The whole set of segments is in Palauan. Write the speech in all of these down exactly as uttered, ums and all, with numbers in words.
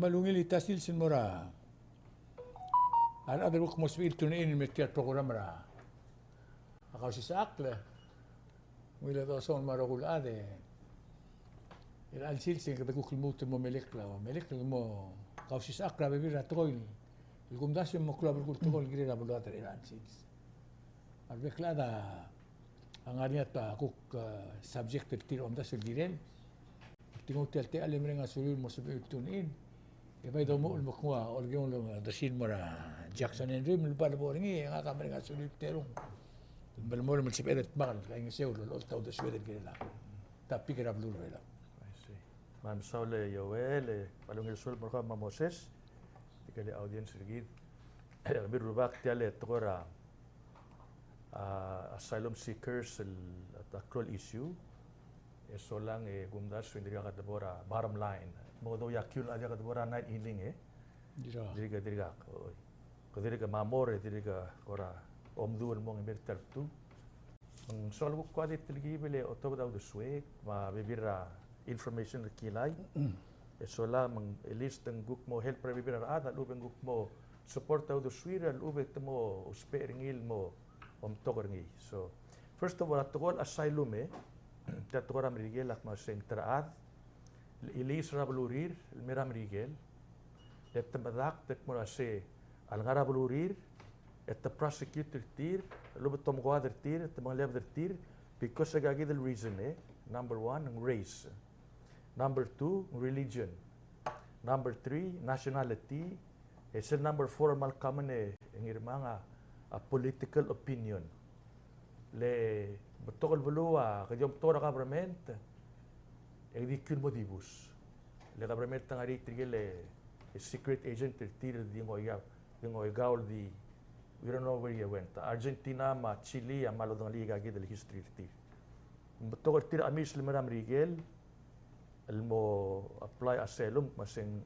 Me a ungil el tia el sils el mo er a rechad el kuk mo sebechir el tune in el mei er tia el program er a Kausisechakl. Ungil el dosong me a rokui el chad e er a chelecha el sils e kede kuk lmuut el mo melekoi, melekoi el mo kausisechakl er a bebil er a tekoi el kumdasu e mo klou a belkul el tekoi el kirel a beluad er a chelecha el sils. A rebek el chad a ngar er ngii a ta kuk, eh, subject el tir a omdasu el kirel. Tingel tia el techall e mereng a suliu el mo sebechir el tune in. E bai domuchel el mo kmo a Olkiung el dosiik el mo er a Jackson Henry me lebo er ngii, e ngak a mereng a suliu el terung. Me le mo el sebeched el dmak el kaingeseu el olecholt a uldesued el kirel a topic er a beluu er a Belau. I see. Me a mesaul e Joel, e bai ungil sueleb el mo er kau me a Moses, tirke el audience er kid. Kemiu el rubak, tia el tekoi er a, a, asylum seekers el, a klou el issue. E solang e kumdasu e ng dirkak a debo er a bottom line. Mo dou a kiu el diak debo er a nine healing, e? Dirkak. Dirkak, dirkak. Oi. Kede dirk mamor e dirk kora omdu el mo ngii er tia el bdu. Me ng soak el kuk ua di telkib el otobed a uldesuek me a bebil er a information el kilai. E solang me ng at least ng kuk mo help er a bebil er a rechad a lechub e ng kuk mo support a uldesuir a lechub e te mo ousbech er ngii el mo omtok er ngii. So, first of all, a tekoi el asylum, e, tia el tekoi er a Merikel a kmo se ng ta er a chad el chiliis er a belurir el mei er a Merikel, e te medakt el kmo se a lengar er a belurir e te prosecute er tir, a lechub e te omekoad er tir, e te mengelebed er tir because er a kid el reason, e, number one, ng race. Number two, religion. Number three, nationality. E sel number four el kmal common e, e ngirmang a, a political opinion. Le betok el beluu a, kede omtok er a government, e di kiu el mo dibus. Le government a ngar er ngii tirke el, e, secret agent er tir, di ngoikau, di ngoikau el di, we don't know where he went. Argentina me a Chile a kmal odengelii a kid el history er tir. Betok er tir a chemiis el mei er a Merikel el mo apply asylum, me se ng,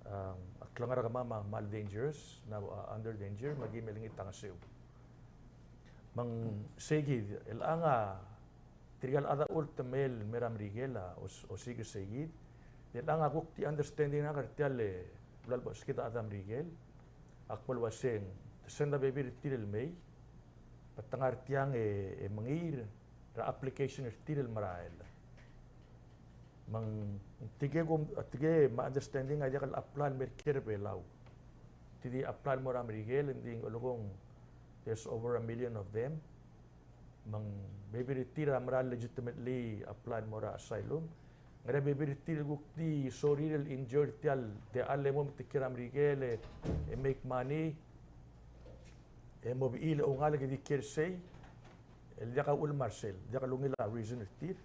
um, a klengar er kemam a kmal dangerous, ng, uh, under danger, me aki mle ngit a ngeseu. Me ng sei kid, el chang a tirke el chad a ultemel el mei er a Merikel a os-, osiik er sei kid. El chang a kuk di understanding er ngak er tia el, e, bla lebo skid a chad er a Merikel a kmo el uaseng, te send a bebil er tir el mei, me te ngar tiang e, e mengiil er a application er tir el merael. Me ng tirke kom, tirke me a understanding a diak el apply el mei er kiei er a Belau. Te di apply el mo er a Merikel, e ng di olekong there's over a million of them. Me ng bebil er tir a mera el legitimately apply el mo er a asylum. Ngar er ngii a bebil er tir el kuk di sorir el enjoy er tia el techall el mo metik er a Merikel e, e make money, e mo bechil e oungalek e di kiei er sei, el diak a uchul me a sel, diak lungil a reason er tir.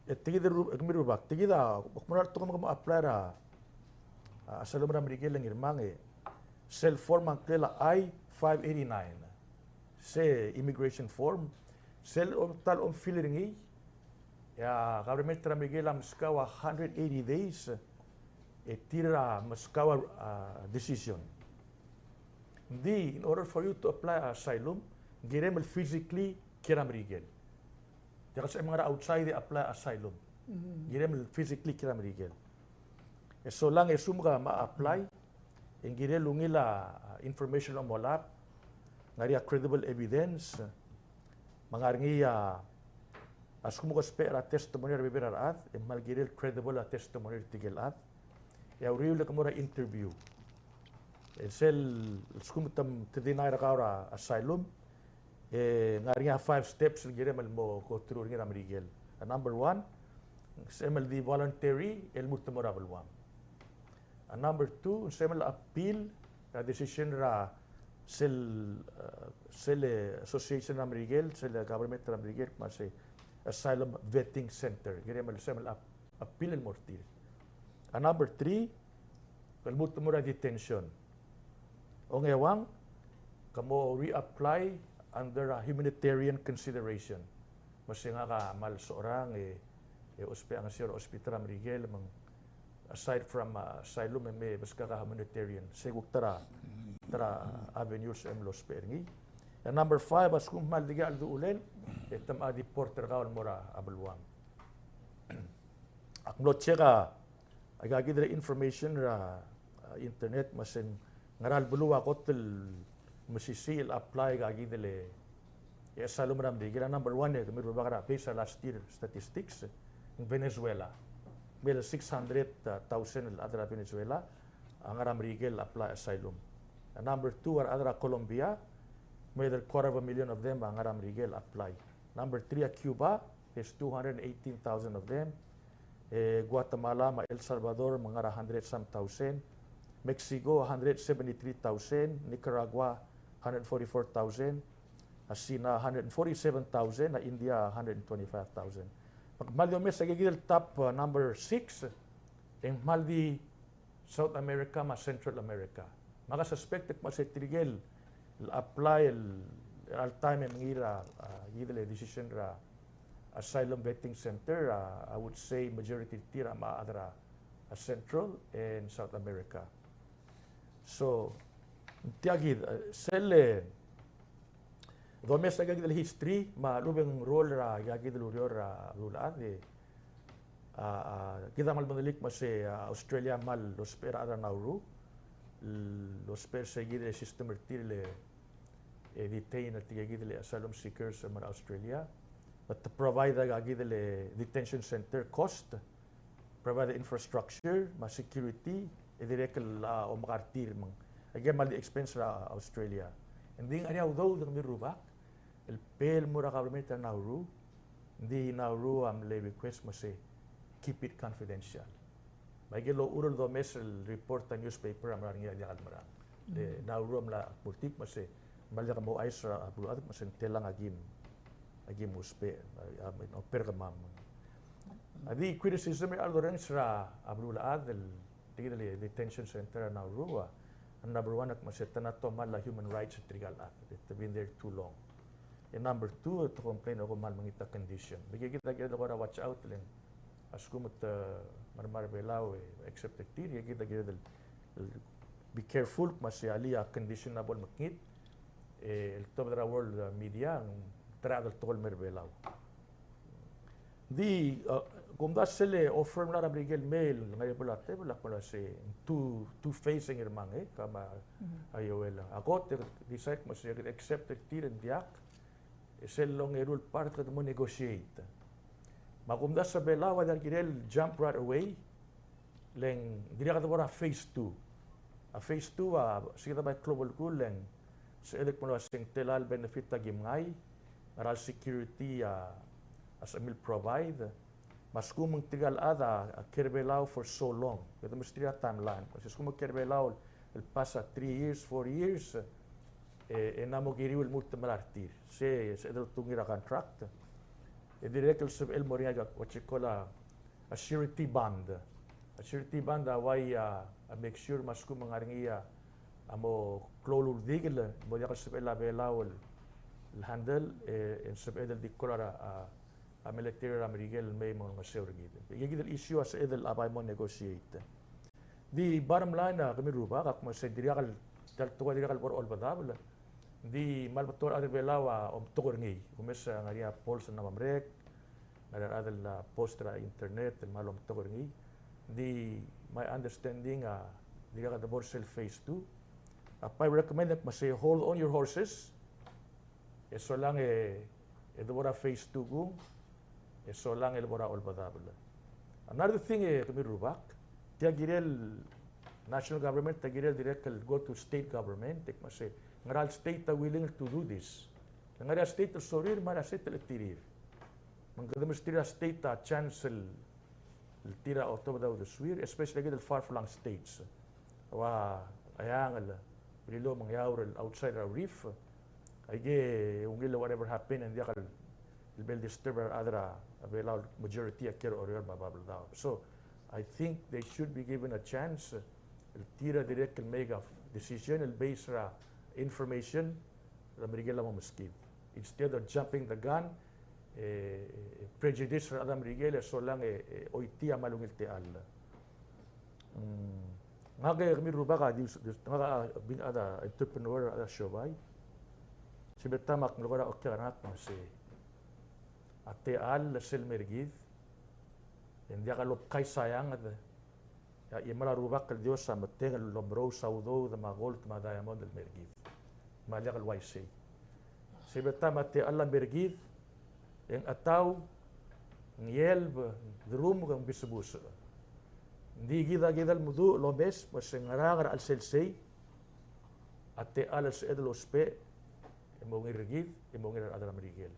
E tia kid el ru-, kemiu el rubak, tia kid a, kuk mo er a tekoi me ke mo apply er a, a, asylum er a Merikel e ngirmang e, sel form a ngklel a I five eighty-nine. Se immigration form, sel om-, ta el om fill er ngii, e a government er a Merikel a meskau a hundred eighty days, e tir a meskau a, a, decision. Ng di, in order for you to apply asylum, ng kirem el physically kiei er a Merikel. Diak el sebechel ngar er a outside e apply asylum. Ng kirem el physically kiei er a Merikel. E solang e sum ke mo apply, e ng kirel ungil a, a, information el omolab, ngar er ngii a credible evidence, me ngar er ngii a, a lsekum ke ousbech er a testimony er a bebil er a rechad, e kmal kirel credible a testimony er tirke el chad. E a uriul e ke mo er a interview. E sel, lsekum te, te deny er kau er a asylum, e ngar er ngii a five steps el kirem el mo go through er ngii er a Merikel. A number one, sebechem el di voluntary el lmuut el mo er a beluam. A number two, sebechem el appeal er a decision er a sel, eh, sel association er a Merikel, sel government er a Merikel, me a se Asylum Vetting Center. Kirem el sebechem el ap-, appeal el mo er tir. A number three, ke lmuut el mo er a detention. Ongeuang, ke mo reapply under a humanitarian consideration. Me se ngak a kmal socherang e, e ousbech a ngeseu er a hospital er a Merikel, me ng aside from, uh, asylum e me beskak a humanitarian. Se kuk ta er a, ta er a avenues el lousbech er ngii. E number five, a lsekum kmal dikea el duchulel, e te mo deport er kau el mo er a beluam. Ak mlo check a, aika kid el information er a, a, internet me se ng ngera el beluu a kot el mesisiich el apply aika kid el, e, asylum er a Merikel. A number one e, kemiu el rubak, er a base er a last year statistics, ng Venezuela. Kmeed el six hundred thousand el chad er a Venezuela a ngar er a Merikel el apply asylum. A number two a rechad er a Colombia, kmeed el quarter of a million of them a ngar er a Merikel el apply. Number three a Cuba, there's two hundred eighteen thousand of them. E, Guatemala me a El Salvador me ng ngar er a hundred some thousand. Mexico, hundred seventy-three thousand. Nicaragua, hundred forty-four thousand. A China, hundred forty-seven thousand. A India, hundred twenty-five thousand. Me ng kmal di omes aika kid el top, uh, number six, e ng kmal di South America me a Central America. Me ak suspect el kmo se tirke el apply el, er a time e mengiil er a, a, kid el decision er a Asylum Vetting Center, a, I would say majority er tir a mla chad er a, a Central and South America. So, tia kid, e, sel, e, domes aika kid el history, me a lechub e ng role er aika kid el ureor er a beluulechad, e, a, a, kid a kmal medengei el kmo se, a, Australia a kmal lousbech er a rechad er a Nauru, l-, lousbech er se kid el system er tir el, e, detain er tirke kid el asylum seekers el mo er a Australia, me te provide aika kid el detention center cost, provide infrastructure, me a security, e dirrek el, a, omekar tir me ng. Aike a kmal di expense er a Australia. Ng di ngar er ngii a udoud, kemiu el rubak, el bo el mo er a government er a Nauru, ng di Nauru a mle request me se keep it confidential. Me aike el ochur el domes el report er a newspaper a mla er ngii a diak el merang. Le Nauru a mla kmo er tir me se, me a diak mo ouchais er a beluulechad me se ng telang a kim, a kim ousbech, a, a, a oper kemam. A di criticism er a chad el orrenges er a beluulechad el tia kid el detention center er a Nauru, a number one a kmo se te mla tomall a human rights er tirke el chad. They've been there too long. E number two, te complain a kmal mekngit a condition. Me aike kid a kired el kora watch out le ng a lsekum te, e, mermang er a Belau e accept er tir, e aike kid a kired el, el be careful me se alii a condition a bo lemekngit, e, el tobed er a world, e, media, ng ta er a chad el tekoi el mei er a Belau. Ng di, e, kumdasu sel offer el mla er a Merikel el mei el ngar er a tebel, a kmo se ng two, two phase e ng irmang, e, kama a Joel. A kot e decide me se kede accept er tir e ng diak, e sel ongeru el part kede mo negotiate. Me a kumdasu a Belau a diak el kirel jump right away, le ng dirkak de bo er a phase two. A phase two a, se kid a bai klou el kmo le ng, se el kmo se ng tela el benefit a kim ngai, ngar er a security a, a sebechemiu el provide, me a lsekum ng tirke el chad a, a kiei er a Belau for so long. Kede mesterir a timeline. Se a lsekum ng kiei er a Belau el past a three years, four years, e, e ng mo kiriu el lmuut el mera er tir. Se, se el tuu er ngii er a contract. E dirrek el sebechel el mo er ngii a, what you call a, a surety bond. A surety bond a uai a, a make sure me a lsekum ng ngar er ngii a, a mo klou el uldikel, mo diak el sebechel a Belau el, el handle, e, e ng sebeched el di klou er a, a, a military er a Merikel el mei me olengeseu er kid. Aike kid el issue a sebeched el bai mo negotiate. Di bottom line a kemiu el rubak, a kmo se ng dirkak el, tia el tekoi a dirkak el bo er a olbedabel. Ng di kmal betok a rechad er a Belau a omtok er ngii. Kumes a ngar er ngii a polls el mla merek, ngar er ngii a rechad el post er a internet el kmal omtok er ngii. Ng di my understanding a dirkak de bo er sel phase two. A bai recommend a kmo se hold on your horses. E solang e, e de bo er a phase two kung, e solang e le bo er a olbedabel. Another thing e kemiu el rubak, tia kirel national government, tia kirel dirrek el go to state government, e kmo se, ngera el state a willing to do this. Ngera el state el sorir, ngera el state el chetirir. Me ng kede mesterir a state a chance el el tir a otobed a uldesuir, especially kid el far-flung states. Ua Aiang el, Beliliou me Ngeaur el outside er a reef. Aike ungil el whatever happened, e ng diak el, el bo el disturb a rechad er a Belau el majority a kiei er a Oreor me a Babeldaob. So, I think they should be given a chance, el tir a dirrek el make a decision, el base er a information, er a Merikel a mo meskid. Instead of jumping the gun, e, prejudice er a rechad er a Merikel, e solang e, e choitii a kmal ungil techall. Mm. Ngak e kemiu el rubak a di, di, ngak a being a entrepreneur er a siobai. Sel taem ak melekoi er a okiu a rengak me se, a techall sel mer kid, e ng diak lobkais a eanged, A chimel a Rubak el Dios a metengel el omerous a udoud me a gold me a diamond el mer kid. Me a diak el uaisei. Sei a betok me a techall a mer kid, e ng chetau, ng ielb, derumk, ng bisebusech. Ng di kid a kid el meduch el omes, me se ng ngerang er a chelsel sei a techall el sebeched el ousbech, e mo ungil er kid, e mo ungil er a rechad er a Merikel.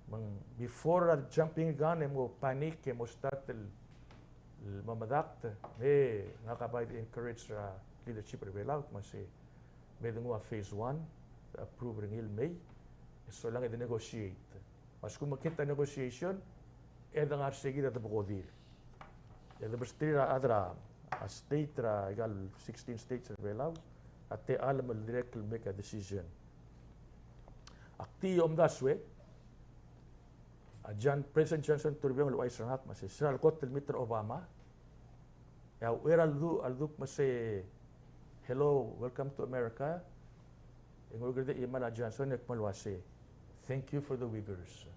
Me ng before a jumping gun, e mo panic, e mo start el, el mo medakt, me ngak a bai encourage er a leadership er a Belau, me se me de nguu a phase one, approve er ngii el mei, e solang e de negotiate. Me a lsekum e kid a negotiation, e de ngar sei kid a de bekodir. E de besterir a chad er a state er a ikal sixteen states er a Belau a techall me le dirrek el make a decision. Ak di omdasu e a John, President Johnson Toribiong el ouchais er ngak me se er a lekot el meet er a Obama, e a uchei er a ledu-, a leduk me se, "Hello, welcome to America." E ng oker e di chimel a Johnson e kmal uase, "Thank you for the Uyghurs."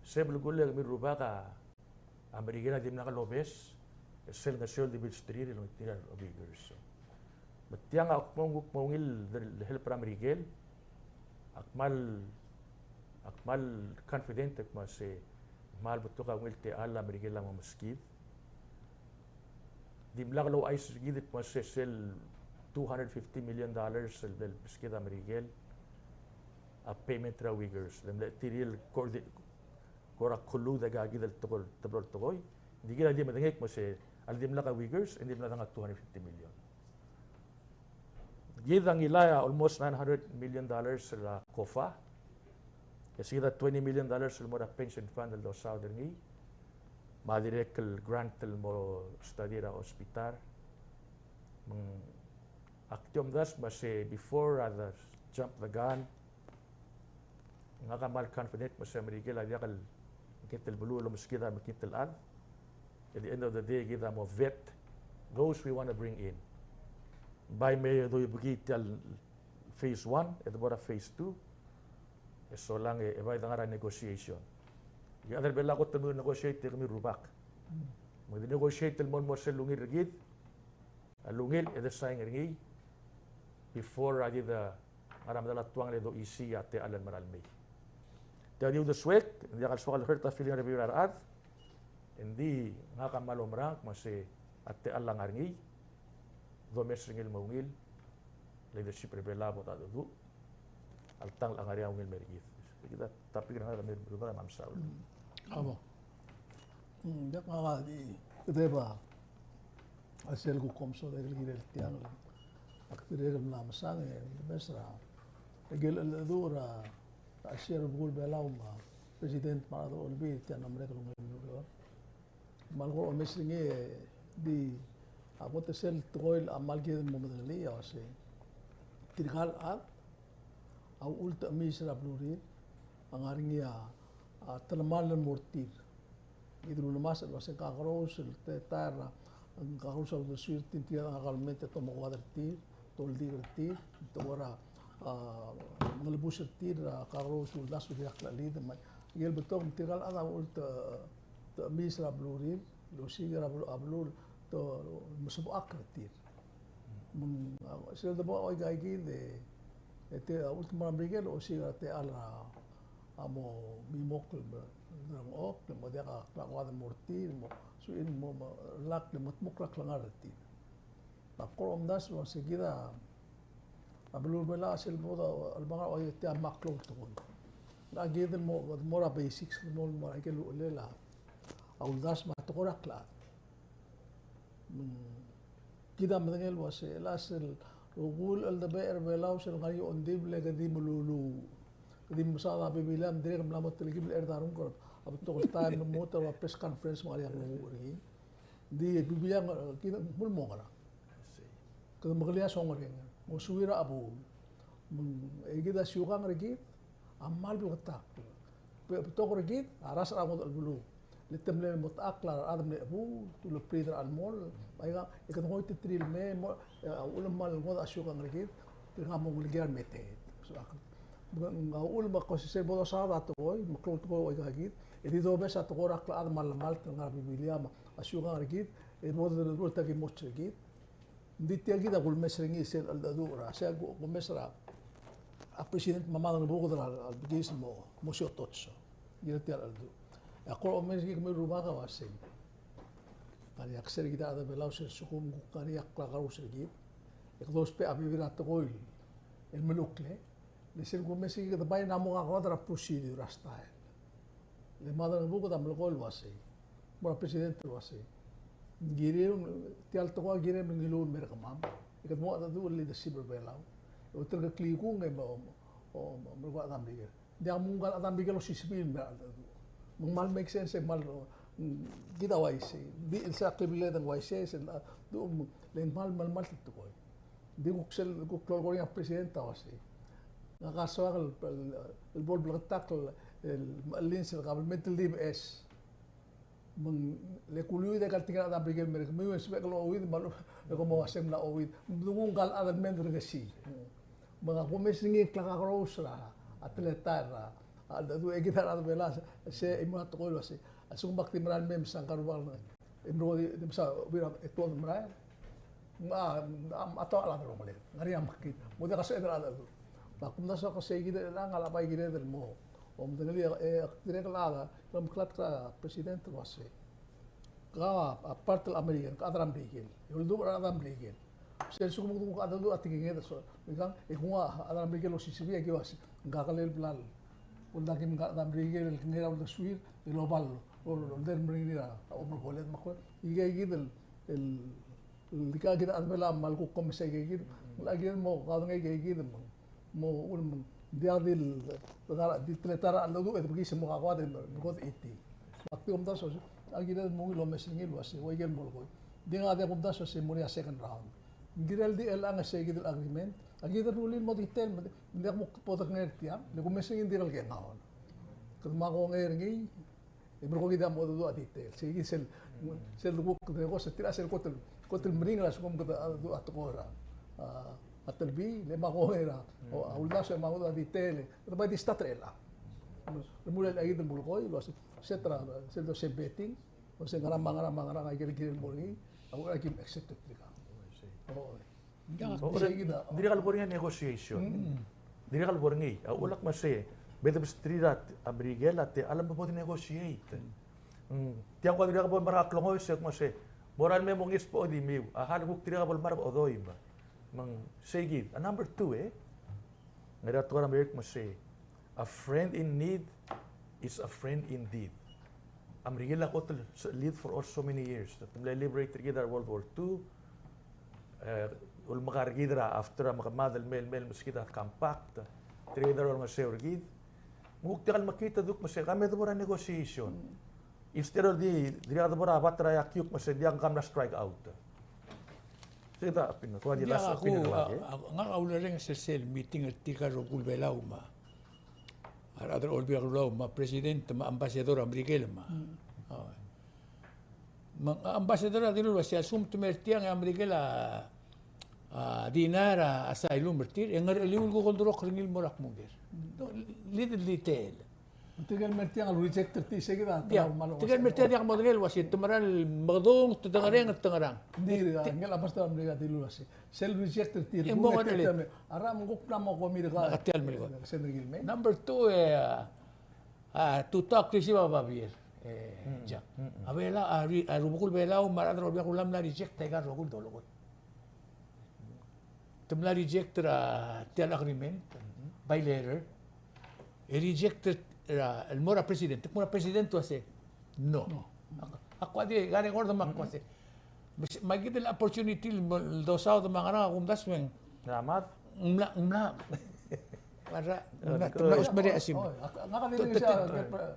Se belkul e kemiu el rubak a Merikel a dimlak lobes er sel ngeso el di besterir el ongeterir a Uyghurs. Me tiang a kmo ng kuk mo ungil el help er a Merikel, a kmal, a kmal confident e kmo se kmal betok a ungil techall a Merikel a mo meskid. Dimlak louchais er kid el kmo se sel two hundred fifty million dollars el, el meskid a Merikel a payment er a Uyghurs. Le mle tir el kora di, kora collude aika kid el tekoi, teblo el tekoi. Ng di kid a di medengei el kmo se a le dimlak a Uyghurs, e ng dimlak a two hundred fifty million. Kid a ngilai a almost nine hundred million dollars er a COFA. E se kid a twenty million dollars el mo er a pension fund el dosaod er ngii. Me a dirrek el grant el mo study er a hospital. Me ng ak di omdasu me se before a de jump the gun, ngak a kmal confident me se a Merikel a diak el mekngit el beluu el omeskid a mekngit el chad. At the end of the day, kid a mo vet those we want to bring in. Bai me doibekii tia el phase one, e de bo er a phase two, e solang e, e bai de ngar er a negotiation. E a chad er a Belau a kot el mo negotiate e kemiu el rubak. Me de negotiate el mo, mo er sel ungil er kid, a lungil e de sign er ngii before a di de ngar er a medal a tuangel e doisii a techall el mera el mei. Tia di uldesuek, ng diak el soak el hurt a feeling er a bebil er a rechad, e ng di ngak a kmal oumerang me se a techall a ngar er ngii, domes er ngii el mo ungil, leadership er a Belau a bo dedu, alta ng locha ngar er ngii a ungil mer kid. Kid a topic er ngak a mer kid, me a mesaul. Mm. Abo. Mm, diak, ngak a di, kede ba, a sel kuk omesodel el kirel tiang. Ak dirrek el mla mesang, e, mes er a, e, ikel cheldecheduch er a, a, sel rubekul Belau me a President Mark Olbiil, tia el mla merek el ungil el ureor. Me a lekor omes er ngii e di a kot e sel tekoi el kmal kired el mo medengelii a uase tirka el chad a uchul te chemiis er a belurir a ngar er ngii a, a, telemall el mo er tir. Kid el ulemasech el uase ng kakerous el te, ta er a, ng kakerous a uldesuir tir, tirka el ngar er a government e te omekoad er tir, te oldik er tir, te ko er a, a, ngelebus er tir, a, kakerous el uldasu el diak lechelid, me a ikel betok me tirka el chad a uchul te, te chemiis er a belurir, el osiik er a belu-, a beluu, te mesebechakl er tir. Me ng, a, sel debo a ua ika kid e, e te, a, ultimate er a Merikel el osiik er a techall a, a mo mimokl, me, me ng ok, me diak a klakoad el mo er tir, mo, suin mo, mo, lak, le mo tmuk er a klengar er tir. Me ak kora omdasu el uase kid a, a beluu er a Belau a sel bo de, el bo ngar er a, oi, tia a meklou el tekoi. Ng kid el mo, mo er a basics, mo, mo er a ikel uchelel a, a uldasu me a tekoi er a klechad. Mm, kid a medengei el uase, el a sel rokui el cheldebechel er a Belau sel ngar er ngii a ongdibel e ke di meluluuch. Ke di mesaod a Bibilia me ng dirrek el mla mo telkib el chad er a renguk, a betok el taem el mo er a press conference me ng ngar er ngii a nglunguuch er ngii. Ng di Bibilia, e, kid a mo, mo ngerang. I see. Kede mekelii a songerenger, mo suir a chebuul. Me ng, e kid a siukang er kid a kmal bleketakl. Be-, betok er kid a rasech er a ngodech el beluu. Le te mle mo techakl a rechad el mle chebuul, te ulebriid er a chelmoll, me aika, e kede ngoititerir el mei, mo, e, a uchul me ng kmal ngodech a siukang er kid, tirka mo ngelekel a remeteet. So, a, me ng, a uchul me a ko sel bo dosaod a tekoi, meklou el tekoi el ua ika kid, e di dobes a tekoi er a klechad me a llemalt el ngar er a Bibilia me a siukang er kid, E bo de, bo de ki mo er kid. Ng di tia kid a kulemes er ngii sel cheldecheduch er a, sei a ku-, kulemes er a, a president me a Madrengebuked er a, a bekiis el mo, mo siotots. Kirel tia el cheldecheduch. E a kora omes er ngii kemiu el rubak a uasei, ngar er ngii a ksei er kid a rechad er a Belau sel lsekum ng kuk ngar er ngii a klakerous er kid, e kede ousbech a bebil er a tekoi el melukl e le sel kumes er kid, kede bai ng mo kakoad er a procedure, a style. Le Madrengebuked a melekoi el uasei, mo er a president el uasei, ng kired, tia el tekoi a kirem el ngiluu el mer kemam, e kede mo mengedecheduch el leadership er a Belau. E ulterekokl e kung e mo, o, mo, mo er a rechad er a Merikel. Ng diak mo ngka el chad er a Merikel el osisiu el mer a cheldecheduch. Me ng kmal make sense, e kmal, mm, kid a uaisei. Di el sel a klebeled a uaisei, sel, a, du, mm, le ng kmal, kmal, kmal tekoi. Di kuk sel, kuk klou el kora ngii a president a uasei, ngak a soak el, el, el bo el bleketakl el, el, el lins el government el di beches. Me ng le kuluid e kaltik a rechad er a Merikel el mer kemiu, e ng sebechek el ouid, me a lechub e kom ouasei ng mla ouid. Ng di ngka el chad el mei er kesiu. Me ng a kumes er ngii el klekakerous er a, a teletael er a, a, a, e kid a rechad er a Belau, se, se, e mo er a tekoi el uasei, a lsekum ak di merael el mei me se ngka el rubak el, e mlo di, di mesa, bira, e tuobed el merael. Me a, a, a ta el chad el ongelek. Ngar er ngii a mekngit. Mo diak a sebeched el chad el. Me a kumdasu a ko sei kid el chelechang a locha bai kired el mo omedengelii, e, dirrek el chad a, el omeklatk er a president el uasei, ka, a, part el American, ka chad er a Merikel. E oldubech er a rechad er a Merikel. Sel lsekum ng kuk cheldecheduch a tekinged a so, ikang, e kung a chad er a Merikel el osisiu, e ki uasei, ngka a kelel bla el, oldak e ngka a chad er a Merikel el kengei er a uldesuir, el oba el, o, o, older el meringel er a, a, omerkoled me a ko, ikei kid el, el, el dikea kid a chad er a Belau a kmal kuk kumes er aikei kid, ng locha kired el mo kaodengei aikei kid, me ng mo, mo, me ng diak di, di teletael er a cheldecheduch e de bekiis el mo kakoad e mo, mo kot iti. Ak di omdasu, a kired el mo ungil el omes er ngii el uasei, ua ikel molekoi. Di ngak a diak kumdasu el uasei mo er ngii a second round. Ng kirel di chelechang e sei kid el agreement. A kired el rullii el mo detail, me ng diak mo bo dekengei er tiang, le kumes er ngii ng dirrek el kengaol. Kede mo kongei er ngii, e merekong kid a mo mengedecheduch a detail. Sei kid sel, sel kuk, kede ko se tir a sel kot el, kot el meringel a lsekum kede mengedecheduch a tekoi er a, a, a telbii, le mo kongei er a, o, a uldasu e mo mengedecheduch a detail, e kede bai di start er chelechang. Remuul el kid el molekoi, el uasei, et cetera, sel do se vetting, el uasei ngerang me a ngerang me a ngerang a ikel kirel el mo er ngii, a uchul a kim accept er tirka. O, Ng, o, sei kid a, dirrek el bo er ngii a negotiation. Mm. Dirrek el bo er ngii. A uchul me sei, me de mesterir a Merikel a techall me bo de negotiate. Mm. Tia kuk dirrek bo el mera el klengoi, se kmo sei, bo er a leme mo ngesbech a odimiu, a hal kuk dirrek bo el mera el odoim. Me ng sei kid. A number two, e. Ng ngar er a tekoi er a Merikel el kmo sei, a friend in need is a friend indeed. A Merikel a kot el lead for all so many years. Te mle liberate er kid er a World War Two, e, ulemekar er kid er a after a mekemad el mei, el mei el meskid a compact, tirke el olengeseu er kid. Me kuk diak el mekngit e duk me sei, ka me de bo er a negotiation. Instead of di, dirrek de bo er a bat er a iakiu el kmo sei, diak, ng ka mla strike out. Sei kid a opinion, ko a di last opinion er kid. Ngak a ulereng er sel meeting er tirka el rokui el Belau me a rechad er a Olbiil er a Kelulau me a president me a ambassador er a Merikel me a. Mm. Me a ambassador a dilu el uasei a lsekum te mei er tiang e a Merikel a, a deny er a asylum er tir, e ngercheliu el kuk oldurokl er ngii el mo er a kmo ker. Mm. Little detail. Tirke el mer tiang a reject er tir, sei kid a. Tirke el mer tiang a diak modengei el uasei te mera el mekedung, te dengerenger, te ngerang. Ng di, ngii a ambassador er a Merikel a dilu el uasei, sel reject er tir, e mo ngerang. A rechad me ng kuk mla mo komi er a, tia el melekoi. Number two, e, a, to talk, receive a babier. E, Jack. A Belau, a, a rubekul Belau me a rechad er a Olbiil er a Kelulau a mla reject aika el rokui el dolekoi. Te mla reject er a tia el agreement, by letter. E reject er a, el mo er a president. Te mo er a president el uasei, no. No. Ak, ak kuk di, ngar er ngii a record me ak kuk uasei, me, me kid el opportunity el mo, el dosaod me a ngerang a kumdasu e ng. Ng mla mad. Ng mla, ng mla. Para, ng mla, te mla ousbech er a chesimer. Te, te,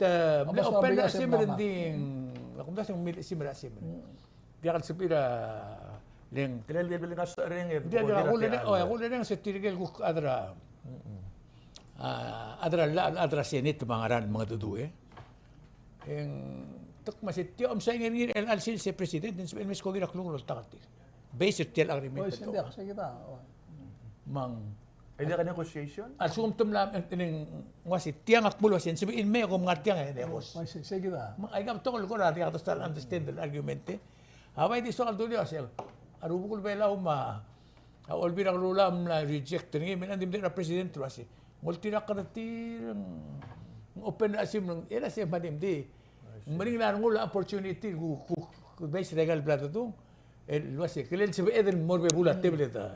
te mla open er a chesimer, ng di, a kumdasu e ng mla ousbech er a chesimer. Diak el sebechir a leng. Diak, diak, a kulereng, o, a kulereng se tirke el kuk chad er a, a, chad er a llach, chad er a Senate me a ngerang el mengedecheduch, e. E ng, te kmo se tia a omsain er ngii er chelecha el sils e president, e ng sebechel el meskokir a klungel el oltak er tir. Based er tia el agreement. O, sei kid a, o. Me ng Aika a negotiation? A lsekum te mla, e, e, ng uasei tiang ak mo el uasei, ng sebechir el mei e kom ngar tiang e negos. Uaisei, sei kid a. Me ng aika betok el kora diak dosa el understand el argument, e. A bai di soak el dulii el uasei, a rubekul Belau me a Olbiil er a Kelulau a mla reject er ngii, me ng di mle er a president el uasei, ng oltirakl er tir, ng open er a simbung, e le sei me ng di. Ng meringel a rengul a opportunity, ku, ku, ku base er a ikal bla dedung, el uasei, kirel sebeched el mo er a bebul a tebel e de.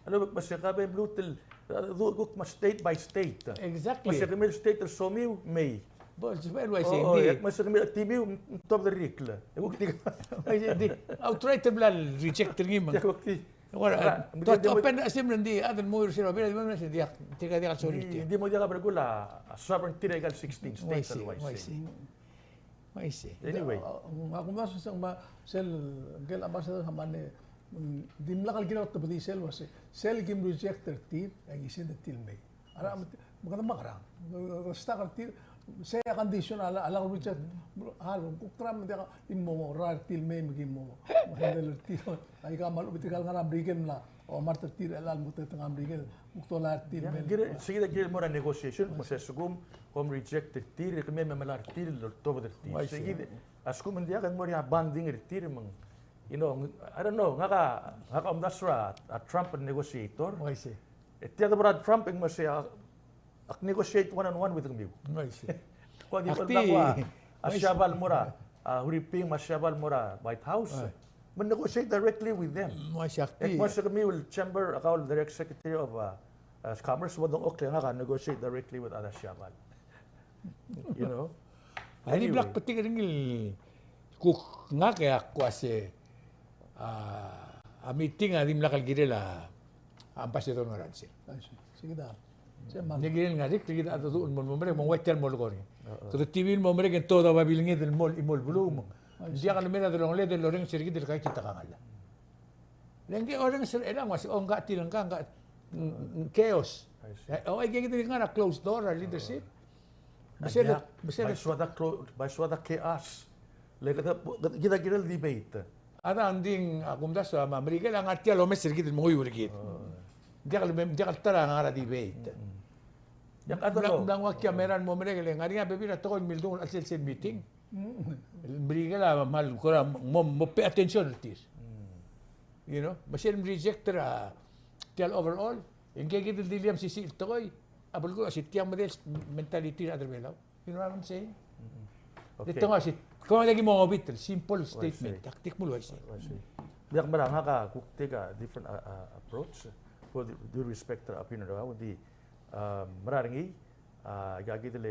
A lebo me se ka be blutel, a, du kuk me state by state. Exactly. Me se kemiu el state el somiu, mei. Bo, se be el uaisei, ng di. Me se kemiu el timiu, tobed er a ikal. E kuk di. Uaisei, ng di. Outright el bla reject er ngii me ng. E kuk di. Ua, a, di, di mo open a simbung, ng di, a, di mo er sel, di mo er sel, di, di, di, di mo diak a belkul a sovereignty er a ikal sixteen states el uaisei. Uaisei. Uaisei. Anyway. Ng, a, ng, a kumdasu se ng ma, sel, ngike el ambassador a mle, mm, dimlak el kirel otebedii sel uasei, sel kim reject er tir, e ng send er tir el mei. A re, me kede mekerang, stuck er tir, sei a condition a lak, a lak reject, a lak, kuk Trump, me diak, di mo er tir el mei, me ki mo, mo handle er tir. Aika me a lechub e tirka el ngar er a Merikel el mla, o mart er tir el chelecha el mo te ngar er a Merikel, kuk dolai er tir el mei. Sei kid a kirel mo er a negotiation, me se lsekum kom reject er tir, e kemiu me melai er tir el oltobed er tir. Sei kid, a lsekum ng diak e ng mo er ngii a bonding er tir me ng, you know, I don't know, ngak a, ngak a omdasu er a, a Trump el negotiator. E tia de bo er a Trump e ng mo sei a, ak negotiate one on one with kemiu. Uaisei. Ko di ak di, a, a Shaba el mo er a, a, Huriping me a Shaba el mo er a White House. Me negotiate directly with them. Uaisei, ak di. E kmo se kemiu el chamber, a kau el direct secretary of, uh, uh, commerce, bo dengchokl e ngak a negotiate directly with other Shaba. You know? A di blak betik er ngii el kuk ngak e ak uase, a, a meeting a dimlak el kirel a ambassador ngar er a sel. Uaisei. Sei kid a. Ng kirel ngar er ngii, kid a dedu el mo, mo merek, me ng ua tia el mo lekor ngii. Kede T V el mo merek e ng tobed a babilnged el mo, el mo el beluu me ng diak el mera el delongeled el orrenges er kid el kaikid a kangall. Le ng ke orrenges er chelechang, uase, o, ngka tir, ngka, ngka, ng, ng chaos. O, aike kid el ngar er a closed door a leadership. Me sel, me sel, bai soad a clo-, bai soad a chaos. Le kede, kede kirel debate. A da, ng di, a kumdasu a Merikel a ngar tia el omes er kid el menguiu er kid. Ng diak el, ng diak el ta er a ngar er a debate. Ng mla, ng mla nguu a kiei a mera el mo merek e le ngar er ngii a bebil er a tekoi el mildung er a chelsel sel meeting. El Merikel a kmal kora mo, mo pay attention er tir. You know, me sel reject er a tia el overall, e ng ke kid el di liam sisiich el tekoi, a belkul a se tia el medal mentality er a rechad er a Belau. You know what I'm saying? Okay. Di tong a se, kemam a ki mo ngobitel, simple statement, tactic mo el uaisei. Diak, mera, ngak a kuk take a different, uh, uh, approach, with due respect er a opinion er kau, di, uh, mera er ngii, a, aika kid el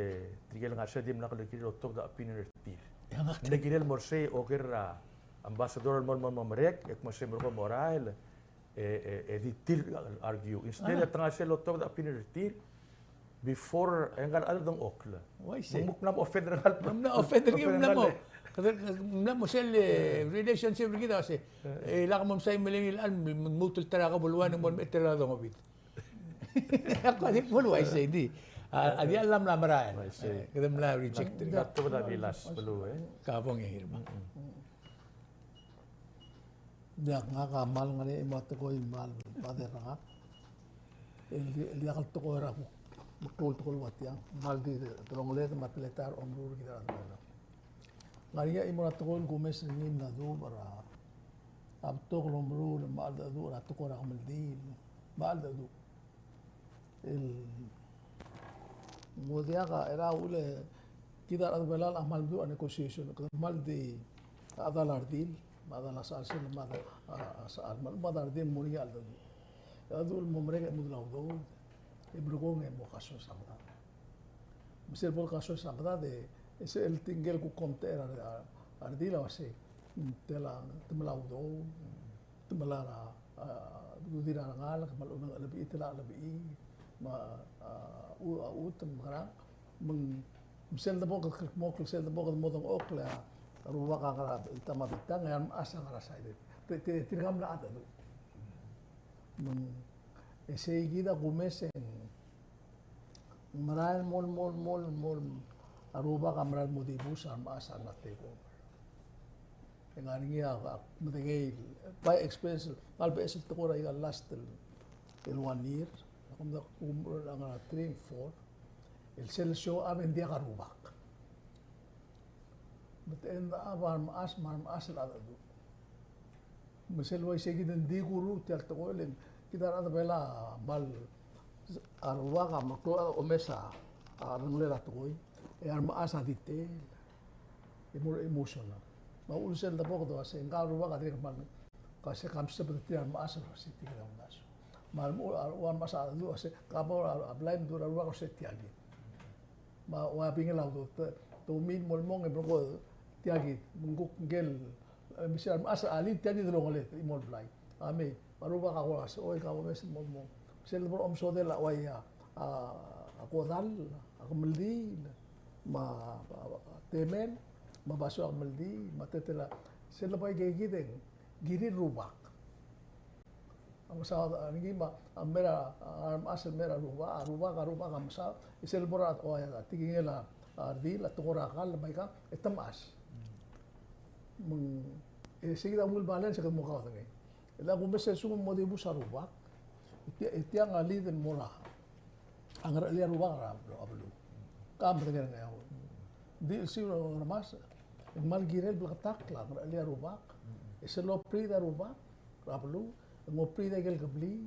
tirke el ngar er sei a dimlak el kirel otobed a opinion er tir. Ng kirel mo er sei oker er a ambassador el mo, mo, mo merek, e kmo se merekong mo er a el, e, e, e di tir el argue. Instead, e te ngar er sei el otobed a opinion er tir before, e ngka el chad el dengchokl. Uaisei. Me ng mla mo offend er ngii, ng mla mo offend er ngii, ng mla mo, ng mla mo sel, e, relationship er kid a se, e, lak momsai me le ngii el chad, me lmuut el ta er a kebelua, e ng mo mechitechut el dongobid. Ak di kmo uaisei di. A, a di a mla merael. Uaisei. E, kede mla reject er ngii. Ka bong e Irma. Diak, ngak a kmal ngar er ngii a tekoi el kmal pader er ngak. El di, el diak el tekoi er a kuk meklou el tekoi el ua tiang. Kmal di delongeled me a teletael er a omeruul er kid er a Belau. Ngar er ngii a chimo er a tekoi el kumes er ngii el mla dubech er a, a betok el omeruul me a cheldecheduch er a tekoi er a kemeldiil me a cheldecheduch. El mo diak a, er a uchul e kid a rechad er a Belau a kmal meduch a negotiation, kede kmal di a chedal a redil me a chedal a sechal sel me a, a, a sechal me a chedal a redil el mo er ngii a cheldecheduch. A cheldecheduch el mo merek e mo dula udoud, e merekong e mo kasoes a medad. Me sel bo lekasoes a medad e, e sel tingel kuk komtechei er a, a, a redil a uasei, mm, te la, te melai a udoud, te melai a, a, ududir a rengalek, me a lechub e ng chelebechii, te la chelebechii, me a, a, u-, a, chutem, mekerang, me ng, me sel debo kede kldmokl, sel debo kede mo dengchokl, a rubak a ngar er a, el ta me a bitang, e a remechas a ngar er a side. Te, te, tirka a mla cheldecheduch. Me ng, e sei kid a kumes e ng merael el mo, mo, mo, mo, a rubak a merael el mo dibus, a remechas a mla take over. E ngar er ngii a, a medengei, by experience, ngar er a beches el tekoi er a ikal last el, el one year, a kumdasu a ngar er a three and four, el sel show up e ng diak a rubak. But end up a remechas, me a remechas el cheldecheduch. Me sel uaisei kid e ng di kuruul tia el tekoi, le kid a rechad er a Belau a kmal, a rubak a meklou a omes a, a rengelel a tekoi, e a remechas a di teel. E mo er a emotional. Me a uchul sel debok el uase ngka el rubak a dirrek el kmal, ka se kam sebeched er tir a remechas el uase tirke el omdasu. Me a lemo, a remechas a di uase, ka mo er a blai me dmu er a rubak el uase tia kid. Me a ua bingel a udoud, te, te omiil el mo el mong e merekong tia kid, me ng kuk ngike el, e, me se a remechas a lead tia kid el ongeled, e mo el blai. A mei, a rubak a kora se, oi, ka bo mes el mo el mong. Sel debo er a omesodel a uai a, a, a kodall, a kemeldiil, me a, a, a temel, me a basio a kemeldiil, me a teletelel a, sel debo er aike kid e ng kirir rubak. A mesaod er ngii me a, a mera, a remechas el mera rubak, a rubak, a rubak a mesaod, e sel bo er a, o, a tekingel a, a redil, a tekoi er a kall, me aika, e te mechas. Me ng, e sei kid a ungil balance e kede mo kaodengei. E le a kumes e lsekum ng mo dibus a rubak, e tia, e tiang a lead el mo er a, a ngerechelii a rubak er a, a beluu. Ka medengei er ngii a, di el siu er a ngaramas, e ng kmal kirel bleketakl a ngerechelii a rubak, e sel operate a rubak er a beluu, e ng operate aike el kebliil.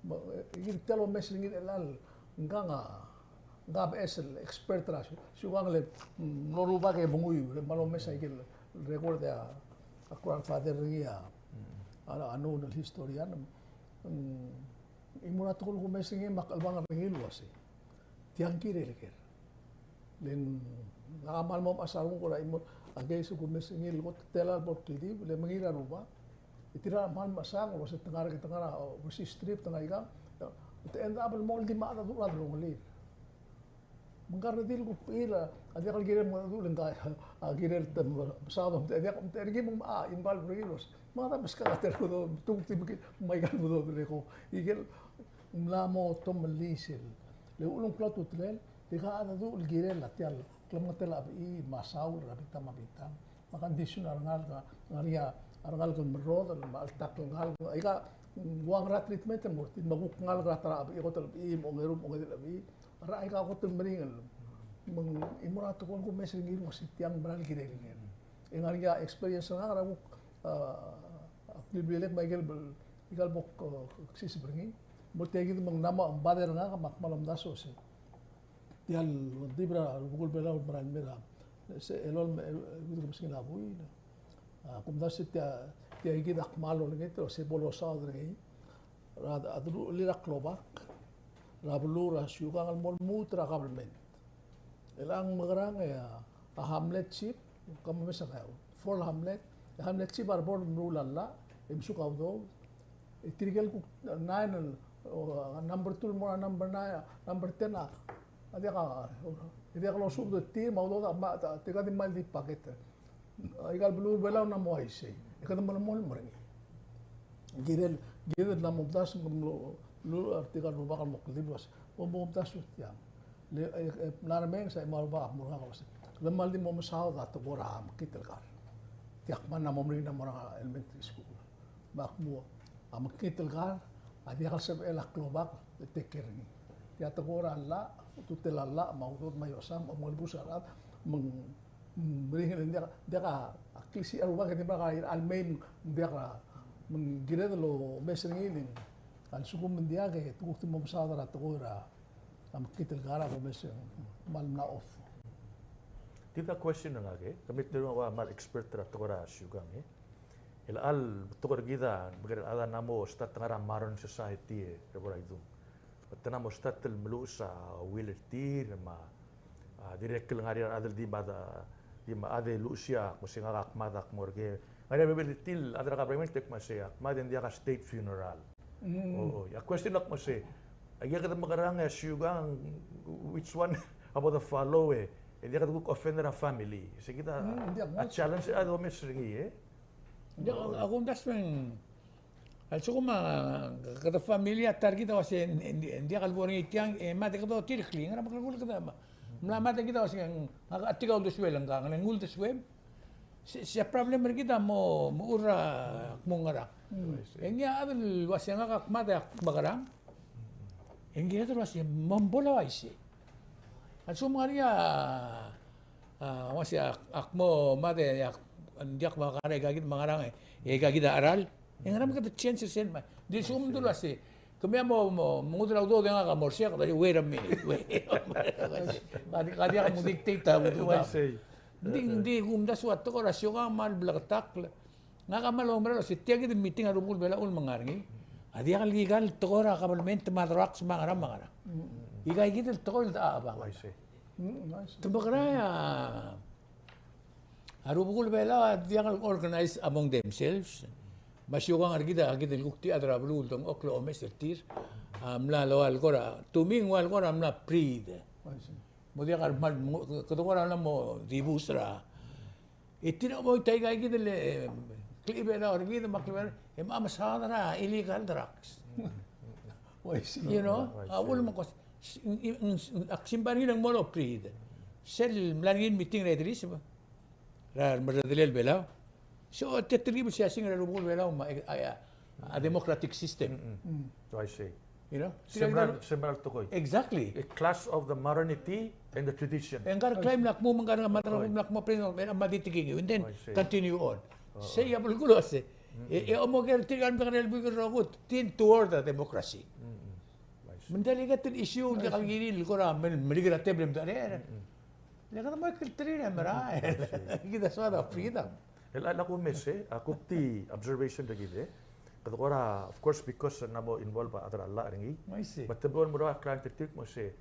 Me, e, tia el omes er ngii el chelecha el ngkang a, ngka a beches el expert er a siukang el, mm, mlo rubak e menguiu, e kmal omes aike el record er a, a grandfather er ngii a, a, a known el historian. Mm, e mo er a tekoi el kumes er ngii me a kchelebangel er ngii el uase tiang kirel ker. Le ng, ngak a kmal mo mechas a renguk er a chimo, a case el kumes er ngii el kot el tela el bo el klidiu, le mengiil a rubak. E tir a kmal mechesang el uase te ngar er a, te ngar er a, o, overseas trip, te ngar er a ikang, te end up el mo di mengedecheduch er a delongelir. Me ngka el redil kuk bechil a, a diak el kirel mengedecheduch le ngka a kirel te mesaod, te diak, te er ngii me ng, a, involve er ngii el uase, me a da meskak a ta el bedul, me tuk di me ki, me aika el bedul el eko. Ikel mla mo tomellii sel. Le uchul me ng klou a ultutelel, tirka a chedecheduch el kirel a tia el klemengetel a bechii, me a saul er a bita me a bita. Me a condition a rengalek, a ngar er ngii a rengalek el merrodel, me a cheltakl el ngalek, aika, ng ua ngera treatment el mo er tir, me a kuk ngalek er a ta er a bechii, kot el bechii, me a ongeru, me a ongedei el bechii. Er a aika kot el meringel. Me ng, e mo er a tekoi el kumes er ngii el uase tiang mera el kirel ngii. E ngar er ngii a experience er ngak er a kuk, a, a, blil, blilek me aike el bel, aika el bo k, k, ksiseb er ngii. Mo tia kid me ng mla mo bother er ngak me ak kmal omdasu el uase tia el dib er a rubekul Belau el mera el mei er a, se, elolem, e, e, kuk mesengil a buil. A, kumdasu tia, tia kid a kmal olengit el uase bo losaod er ngii. Er a, a deluchelir a klobak er a beluu er a siukang el mo lmuut er a government. Chelechang mekerang e a, a hamlet chief, kmo mes a ngeaur, four hamlet, e a hamlet chief a rebo el meruul a llach, e mesuk a udoud. E tirke el kuk nine el, o, number two el mo er a number nine, number ten a, a diak a, a diak losubed er tir, me a udoud a, me a, tirka di kmal di pocket. Aika el beluu er a Belau a mla mo uaisei. E kede melemolem er ngii. Kirel, kirel el mla mo omdasu me ng mlo, mlo, a, tirka el rubak el mo kldibel el uase, bo mo omdasu tiang. Le, e, e, mla remenges a chimo el rubak a mo er ngak el uase, le kmal di mo mesaod a tekoi er a mekngit el kar. Tia kmal mla mo meringel a mo er a elementary school. Me ak mo, a mekngit el kar a diak el sebechel a klobak el take care er ngii. Tia tekoi er a llach, ultutelel a llach, me a udoud me a iosang, me a omengelebus a rechad, me ng, mm, meringel e ng diak, diak a klisiich a rubak e di mera el mei me ng diak a, me ng kired el omes er ngii e ng, a lsekum ng diak e te kuk di mo mesaod er a tekoi er a, a mekngit el kar a kumes e ng kmal mla off. Tia a question er ngak e, kemiu a ua kmal expert er a tekoi er a siukang e. Chelecha el betok er kid a, bekerel a chad a mla mo start ngar er a modern society e, er a bo er a idung. Me te mla mo start el meluches a will er tir, me a, a, dirrek el ngar er ngii a rechad el di mad, di mad e luchesii a, kmo se ngak a kmad a kmo er ker. Ngar er ngii a bebil er tir el chad er a government e kmo se a kmad e ng diak a state funeral. Mm. O, o, a question a kmo se, aika kede mekerang e a siukang, which one a bo de follow e, e diak de kuk offend er a family. Se kid a, mm, diak, a challenge a domes er ngii e. Diak, a kumdasu e ng, a lsekum a kede family a ta er kid a uase ng, ng, ng diak el bo er ngii tiang, e mad e kede otireklii, ngera me kede kul kede mla mad e kid a uase ng, a, a tirka a uldesuel ngkang, ng uldesuem. Se, se problem er kid a mo, mo er a kmo ngerang. Mm. E ngii a chad el uase ngak a kmad e ak mekerang. E ngii a chad el uase me bo le uaisei. A lsekum ngar er ngii a, a, uase ak, ak mo mad e ak, ng diak me a ngerang, e aika kid me a ngerang, e aika kid a cheral. E ngera me kede change er sel me. Di lsekum te uase, kemiu a mo, mo, mo nguu a udoud e ngak a mo er sei, kede, wait a minute, wait. Ka di, ka diak mo dictate a udoud. Ng di, ng di kumdasu a tekoi er a siukang me a bleketakl. Ngak a kmal oumera el uase tia kid el meeting a rubekul Belau el me ngar er ngii a diak el ikal tekoi er a government me a drugs me a ngerang me a ngerang. Ika kid el tekoi el de a, a bang. Te mekerang a rubekul Belau a diak el organize among themselves. Me a siukang er kid a kid el kuk di chad er a beluu el dengchokl el omes er tir a mla loia el kora, to me ng ua el kora mla pride. Mo diak a kmal, kede kora mla mo dibus er a E tir a mo ita ika kid el, e, klechibelau er kid me a klechibelau, e mo mesaod er a illegal drugs. You know? A uchul me ng ko, ak simbai er ngii el mo loia pride. Sel mla er ngii el meeting er a Idris, er a remeredelel Belau. So, te telkib el siasing er a rubekul Belau me a, a, a democratic system. Mm. So I see. You know? Similar, similar tekoi. Exactly. A clash of the modernity and the tradition. E ngkar claim lak mo, ngkar mla mo, lak mo, print, me a mla di tiking, and then continue on. Sei a belkul a se. E, e omoker tirka el mla er a buik el rokui, tin toward the democracy. Me ng di le ika el issue el diak el kirir el kora mel, melikel a tebel me a tare. Le kede mo ikel three e merael. Kid a soad a freedom. El, a, a kumes, e, a kuk di observation er kid, e. Kede kora, of course, because ng mo involve a chad er a llach er ngii. Me te bo el mo er a client er tir el kmo se,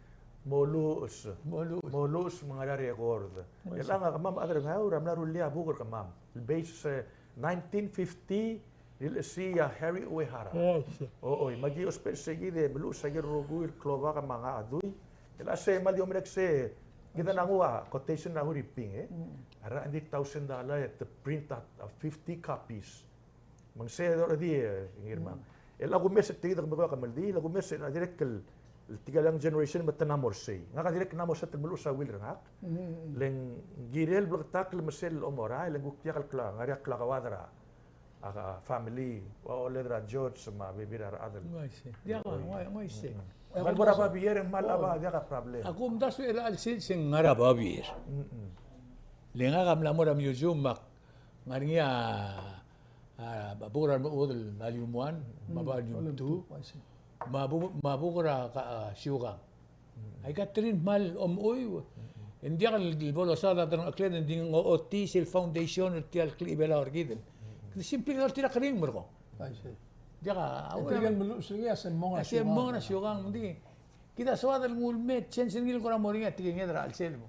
mo luches. Mo luches. Mo luches me ng ngar er ngii a record. El a kemam a chad er a Ngeaur a mla rullii a buk er kemam. El base, e, nineteen fifty, el si a Harry Uehara. Oi, me aki ousbech er se kid e meluches a ikel rokui el klobak me a ngar er a dui. El a se kmal di omerek se, kid a nguu a quotation er a Huriping, e. A rechad a di thousand dollar e te print a, a fifty copies. Me ng se already, e, ngii er ngak. El a kumes e tia kid a kmal di, el a kumes e a dirrek el, el tirka el young generation me te mla mo er sei. Ngak a dirrek el mla mo set el meluches a will er ngak. Le ng kirel bleketakl me sel omorael, e le ng kuk diak el kla, ngar er ngii a klakoad er a a family, ua oled er a George me a bebil er a rechad el. Ng uaisei. Diak, ng uaisei. Ng kmal mo er a babier, e ng kmal a ba, diak a problem. A kumdasu el chelsel se ng ngar er a babier. Le ngak a mla mo er a museum me ak ngar er ngii a, a, buk er a Remechuodel volume one, me a volume two, me a bu-, me a buk er a ka-, a, siukang. Aika el three el kmal omuchel. Ng diak el bo losaod a delengchekled, e ng di ng ochotii sel foundation er tia el klechibelau er kid. Kede simply el tir a keriu el merekong. Diak a, a, tirka el meluches er ngii a se mong er a siukang. A se mong er a siukang, ng di. Kid a soad el nguu el mei, change er ngii el kora mo er ngii a tekinged er a chelsel mo.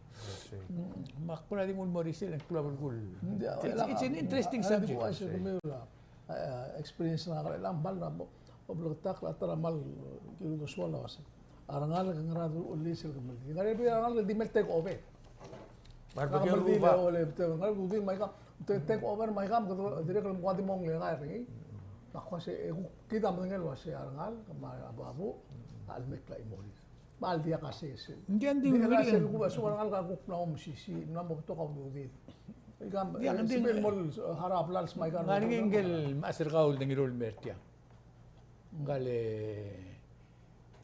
Me ak kora di nguu el mo er isel e ng klou a belkul. It's, it's an interesting subject. A, experience er ngak er chelechang, kmal a mo, mo bleketakl a ta er a kmal, e, kired el soal a uase, a rengalek a ngera a duruchellii sel kemeldiil? Ngar er ngii a rengalek el di mei el take over. Ngar er ngii a rengalek el di mei el take over me aika, te-, take over me aika, me kede dirrek el mo di mo ngii a rengalek er ngii. Me ak uase, e, kuk kid a medengei el uase a rengalek me a babu a lmekl a chimorir. Me a ldiak a sesei. Ng di, ng di, ng di, sel kuk, sel kuk mla mo mesisiich, mla mo betok a ududir. Ika, ng di, e, sebechel el mo harau a blals me aika. Ngar er ngii ngike el mechas er kau el de Ngirulmer tiang. Ngka el, e,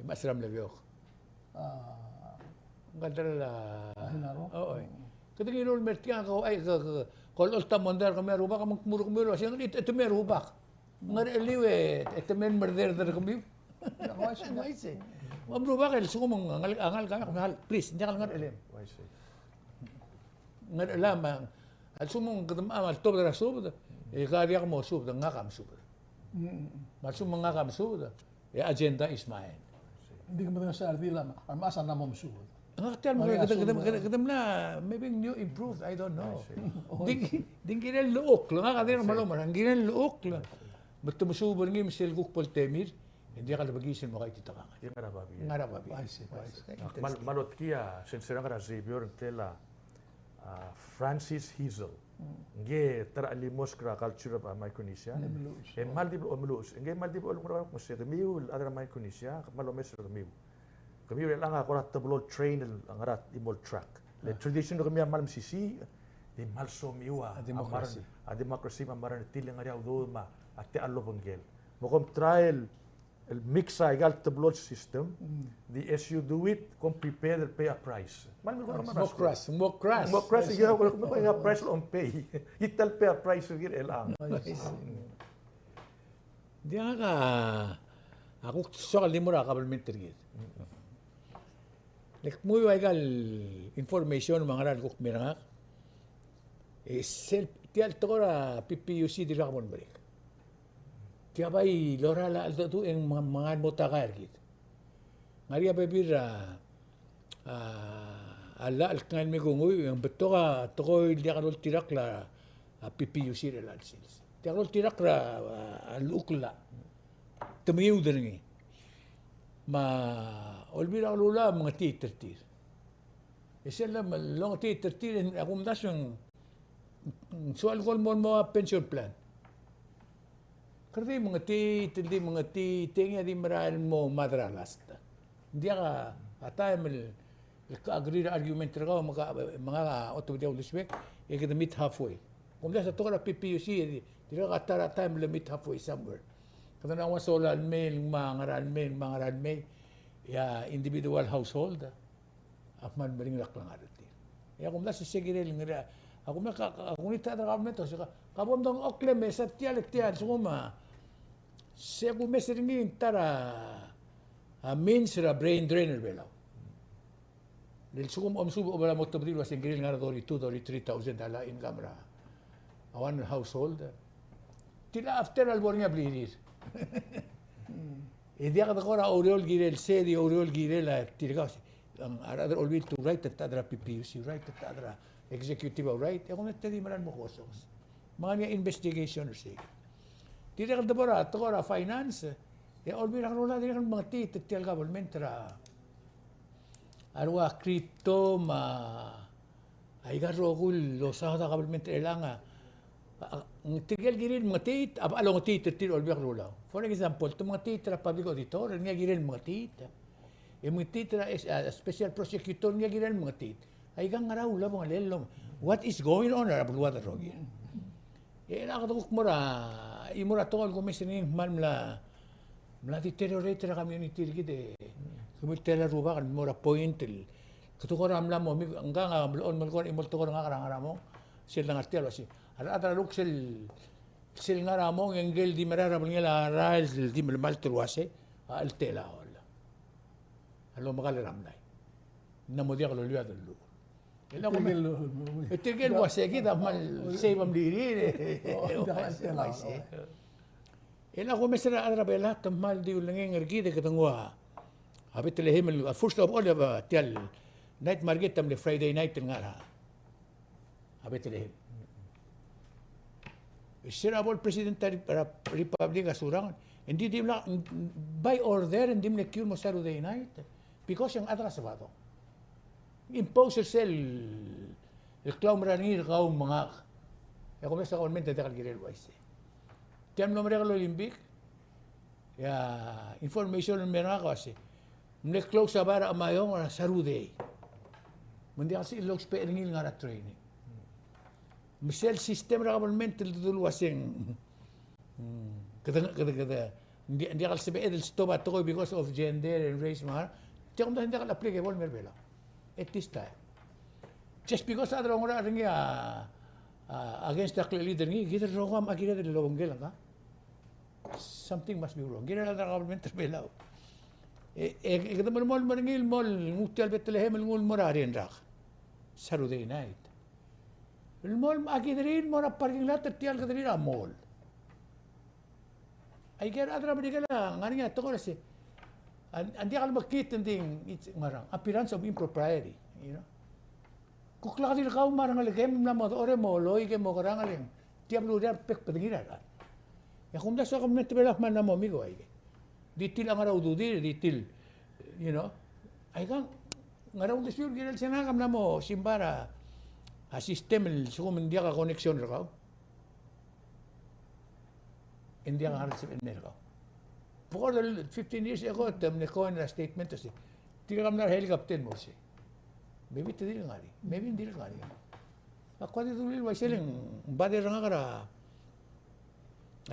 mechas er a mle beok. A. Ngka el ta er a, a, Hinaro. O, oi. Kede Ngirulmer tiang, ko, ai, ke, ke, ko olecholt a mondai er kemiu a rubak, me ng kmo er kemiu el uase, e te, te mei a rubak. Ngercheliu e, e te mei el merreder er kemiu. Ng uaisei. Ng uaisei. Me a rubak a lsekum ng ngal-, a ngalek a kmal, please, ng diak el ngerchelem. Ng uaisei. Ngerchelam a, a lsekum ng kede mecham a letobed er a subed, e ke diak mosubed, ngak a mesubed. Mm. Me a lsekum ngak a mesubed, e agenda is mine. Ng di ke medengei a sel redil a, a mechas a mla mo mesubed. Ngak tia el mo, kede, kede, kede, kede mla, maybe new improved, I don't know. I see. Di, di ng kirel llechukl, ngak a dirrek el mlo mer, ng kirel llechukl. Me te mesuub er ngii me sel kuk bo ltemir, e ng diak lebekiis el mo kaititekangel. Ngar er a babier. Ngar er a babier. I see, I see. Kmal, kmal otkii a sensei er ngak er a Xavier, ngklel a, a, Francis Hezel. Ngii a ta er a chelimosk er a culture er a Micronesia. E kmal di blechoel omeluches. Ngii a kmal di blechoel omeluches, me se kemiu el chad er a Micronesia, kmal omes er kemiu. Kemiu er chelechang a kora teblo el train el ngar er a chimo el track. Le tradition er kemiu a kmal mesisiich, di kmal soamiu a, a democracy. A democracy me a modernity, le ngar er ngii a udoud me a techall el obengkel. Me kom try el el mix a ikal teblo el system, di as you do it, kom prepared el pay a price. Kmal mle kora mo crash, mo crash. Mo crash, ikal price el om pay. Ikal pay a price er kid el ang. Diak a, a kuk soak el di mo er a government er kid. Le kmo ua ikal information me a ngera el kuk mei er ngak. E sel, tia el tekoi er a P P U C dirkak bo lemerek. Tia bai lorael a cheldecheduch e ng mengai el mo takai er kid. Ng ngar er ngii a bebil er a, a, a llach el kngai el me kunguiu, e ng betok a tekoi el diak loltirakl a P P U C er chelecha el sils. Diak loltirakl er a, a llechukl el llach. Te mengiud er ngii. Me a Olbiil er a Kelulau a mengetiit er tir. E sel lomengetiit er tir, a kumdasu e ng, ng soal ko el mo, mo a pension plan. Kede di mengetiit, di mengetiit, e ngii a di merael el mo mad er a last. Ng diak a, a taem el, el ke agree er a argument er kau me ka, me ngak a otobedii a uldesuek, e kede meet halfway. Kumdasu a tekoi er a P P U C, e di, dirkak a ta er a taem el meet halfway somewhere. Kede nguu a soal el mei, me a ngera el mei, me a ngera el mei, e a individual household a kmal meringel a klengar er tir. E a kumdasu se kirel ngar er a, a kumes, ka, ka, a kuk ngii a ta er a government, se ka, ka bo mdengchokl e mesa tia el, tia el, se kumes, se kumes er ngii ng ta er a, a means er a brain drain er a Belau. Le lsekum omesub a Belau mo tobedii el ua se ng kirel ngar er a thirty-two, thirty-three thousand a llach el income er a, a one household. Tia el after a lebo er ngii a blirir. E diak de kora oureor el kirel se, di oureor el kirel a tirka, a rechad er a Olbiil te right, te ta er a P P U C right, te ta er a executive a right, e kuk me te di merael el mo kosonges. Me ng ngar er ngii a investigation er sei. Dirrek el debo er a tekoi er a finance, e a Olbiil er a Kelulau a dirrek el mengetiit er tia el government er a, a rua crypto me a aika el rokui el losaod a government er chelechang a, a, ng tirke el kirir el mengetiit, a, a longetiit er tir a Olbiil er a Kelulau. For example, te mengetiit er a public auditor, ngii a kirir el mengetiit. E mengetiit er a, a special prosecutor, ngii a kirir el mengetiit. Aika ng ngera ulebengel el, what is going on er a beluad el rokir? E a kede kuk mo er a, e mo er a tekoi el kumes er ngii e ng kmal mla, mla deteriorate er a community er kid e kemiu el tela el rubak el mo er a point el, kede kora mla mo, me ngak a mlo, mlo kora, e mo el tekoi er ngak er a ngar er a mong, sel dengar tia el uasei, a rechad er a luk sel, sel ngar er a mong e ngike el di merael er a belngel a rael el di melemalt el uasei, a cheltel a ol a lomekall er a mlai. Ng mla mo diak lolbiil a delluchel. E a kumes, e tirke el uasei kid a kmal save a mlirir. E a kumes er a rechad er a Belau te kmal di ulengei er kid e kede nguu a Bethlehem el, first of all, a tia el night market a mle Friday night el ngar er a a Bethlehem. E se er a bo el President er a Republic a Surangel, e ng di, dimlak, by order, e ng di mle kiu el mo Saturday night, because ng chad er a Sabado. Impose er sel, el klaumerang er ngii er kau me ngak. E a kumes a government a diak el kirel el uaisei. Tia el mlo merek el Olympic, e a information el mei er ngak a uasei, mle close a bar er a Ngarachamayong er a Saturday. Me ng diak el sebechir el ousbech er ngii el ngar er a training. Me sel system er a government el dulu el uasei, mm, kede, kede, kede, ng di-, ng diak el sebeched el stop a tekoi because of gender and race me a, tia kumdasu ng diak el applicable el mei er a Belau at this time. Just because a chad er a Ngerachel er ngii a, a, against a klechiid er ngii, kid el rokui a kired el obengkel ngka. Something must be wrong. Kirel a government er a Belau. E, e, e kede melemolem er ngii el mo nguu tia el Bethlehem el nguu el mo er a Rienrak. Saturday night. El mo, a kid er ngii el mo er a parking lot er tia el kede er ngii er a mall. Aike el chad er a Merikel a ngar er ngii a tekoi el uasei, a, a ng diak el mekngit, ng di, it's, ngerang, appearance of impropriety, you know. Kuk lak di el kau me a rengelekem el mla mo dechor e mo loik e mo kerang e le ng tia el blurir a bek el bedengir a rechad. E a kumdasu a government er a Belau a kmal mla mo mei el uaike. Di tir a ngar er a ududir, di tir, you know. Aikang, ngar er a uldesuir el kirel se ngak a mla mo simbai er a system el sekum ng diak a connection er kau. Ng diak a ngar er a sebechel el mei er kau. For the fifteen years ago, te mle coin er a statement el uasei, tirka a mla er a helicopter el mo sei. Maybe te dirk ngar er ngii, maybe ng dirk ngar er ngii. Ak kuk di dulii el uaisei e le ng bother er ngak er a,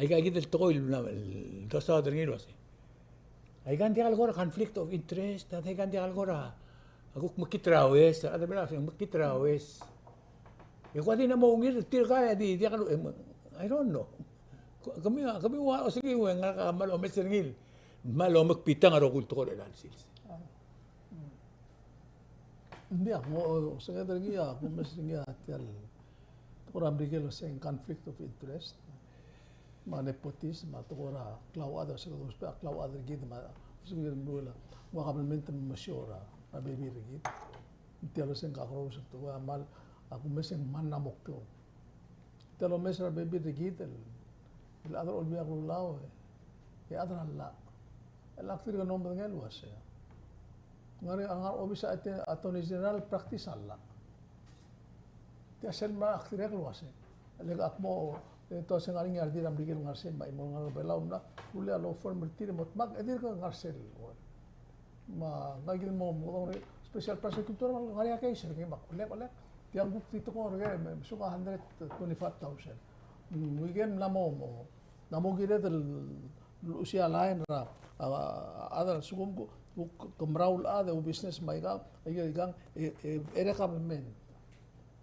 aika kid el tekoi el, el dosaod er ngii el uasei, Aika ng diak el kora conflict of interest, aika ng diak el kora, a kuk mekngit er a ues, a rechad er a Belau a se ng mekngit er a ues. E kuk a di ng mo ungil er tirka e di diak el, em, I don't know. Kemiu, kemiu a osengek e ng ngar er ngii a kmal omes er ngii el kmal omekbitang a rokui el tekoi er a chelecha el sils. Ng diak, ng osenged er ngii a kumes er ngii a tia el tekoi er a Merikel el se ng conflict of interest, me a nepotism, me a tekoi er a klauchad, a se kede ousbech a klauchad er kid, me a osenged er a Merikel a ua kabelment el mesiou er a bebil er kid. Tia el se ng kakerous el tekoi a kmal, a kumes e ng kmal mla mo klou. Tia el omes er a bebil er kid el, el chad er a Olbiil er a Kelulau, e, e chad er a llach. El ak dirk el mo medengei el uase, ngar er ngii a ngar er a obis er a Attorney General, practice a llach. Tia sel mla ak dirrek el uase, le ak mo, e, te uase ng ngar er ngii a redil er a Merikel el ngar er sei me a chimo el ngar er a Belau, mla rullii a law firm er tir e mo dmak, e dirk ngar er sel. Me ngak el mo, mo special prosecutor, me ngar er ngii a case er ngii me ak, olek, olek. Tiang kuk di tekoi er ngii, me, me suk a hundred twenty-five thousand. Mm, weekend mla mo, mo, mla mo kired el luchesii a line er a, a, a, a, a, sekum kuk, kuk, ke meraul a chad e oubusiness me aika, aika, aika, e, e, e, er a government.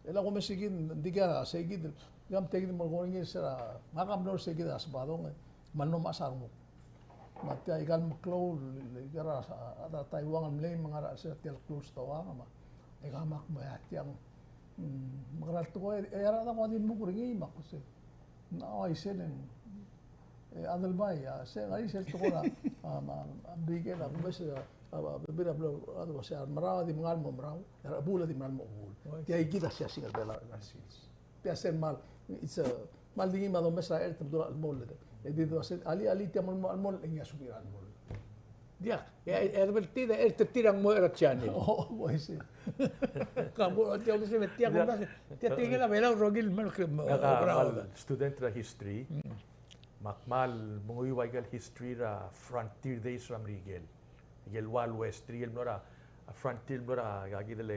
E le ak omes er kid, ng dikea sei kid, dikea me tia kid el mo er ngii er se er a, ngak a mlo er sei kid er a Sabadong, e, me ng mlo mechas a renguk. Me tia ikal meklou, le, le, ikal a, a, a Taiwan el mlei me ngar er a se er tia el klou el stoang, me, e, ikal me ak mo er tiang. Mm, me kora el tekoi, e, a rechad a kuk di muk er ngii, me ak uase, ng uaisei e ng, e, Adelbai, a, se, ng uaisei el tekoi er a, a, me a, a, Merikel a, me se, a, a, bebil er a beluu, a, uase a remerau a di mengal mo merau, a rechebuul a di mengal mo chebuul. Tia kid a siasing er a Belau er a sils. Tia sel kmal, it's a, kmal di ngii me a domes er a chert el dula el mo, e di uase, alii, alii tia mo, mo, mo, e ngii a sulir a mo. Diak, e, e, e, tia, e, tia, tia, tia, mo er a channel. Oh, oh, I see. Ka mo, tia, tia, tia, tia, tia, tia, tia, tia, Belau, rokui el mo, mo, mo, mo, student er a history. Mm. Me ak kmal menguiu a ikel history er a frontier days er a Merikel. Ikel Wild West, tirke el mlo er a, a frontier el mlo er a, aika kid el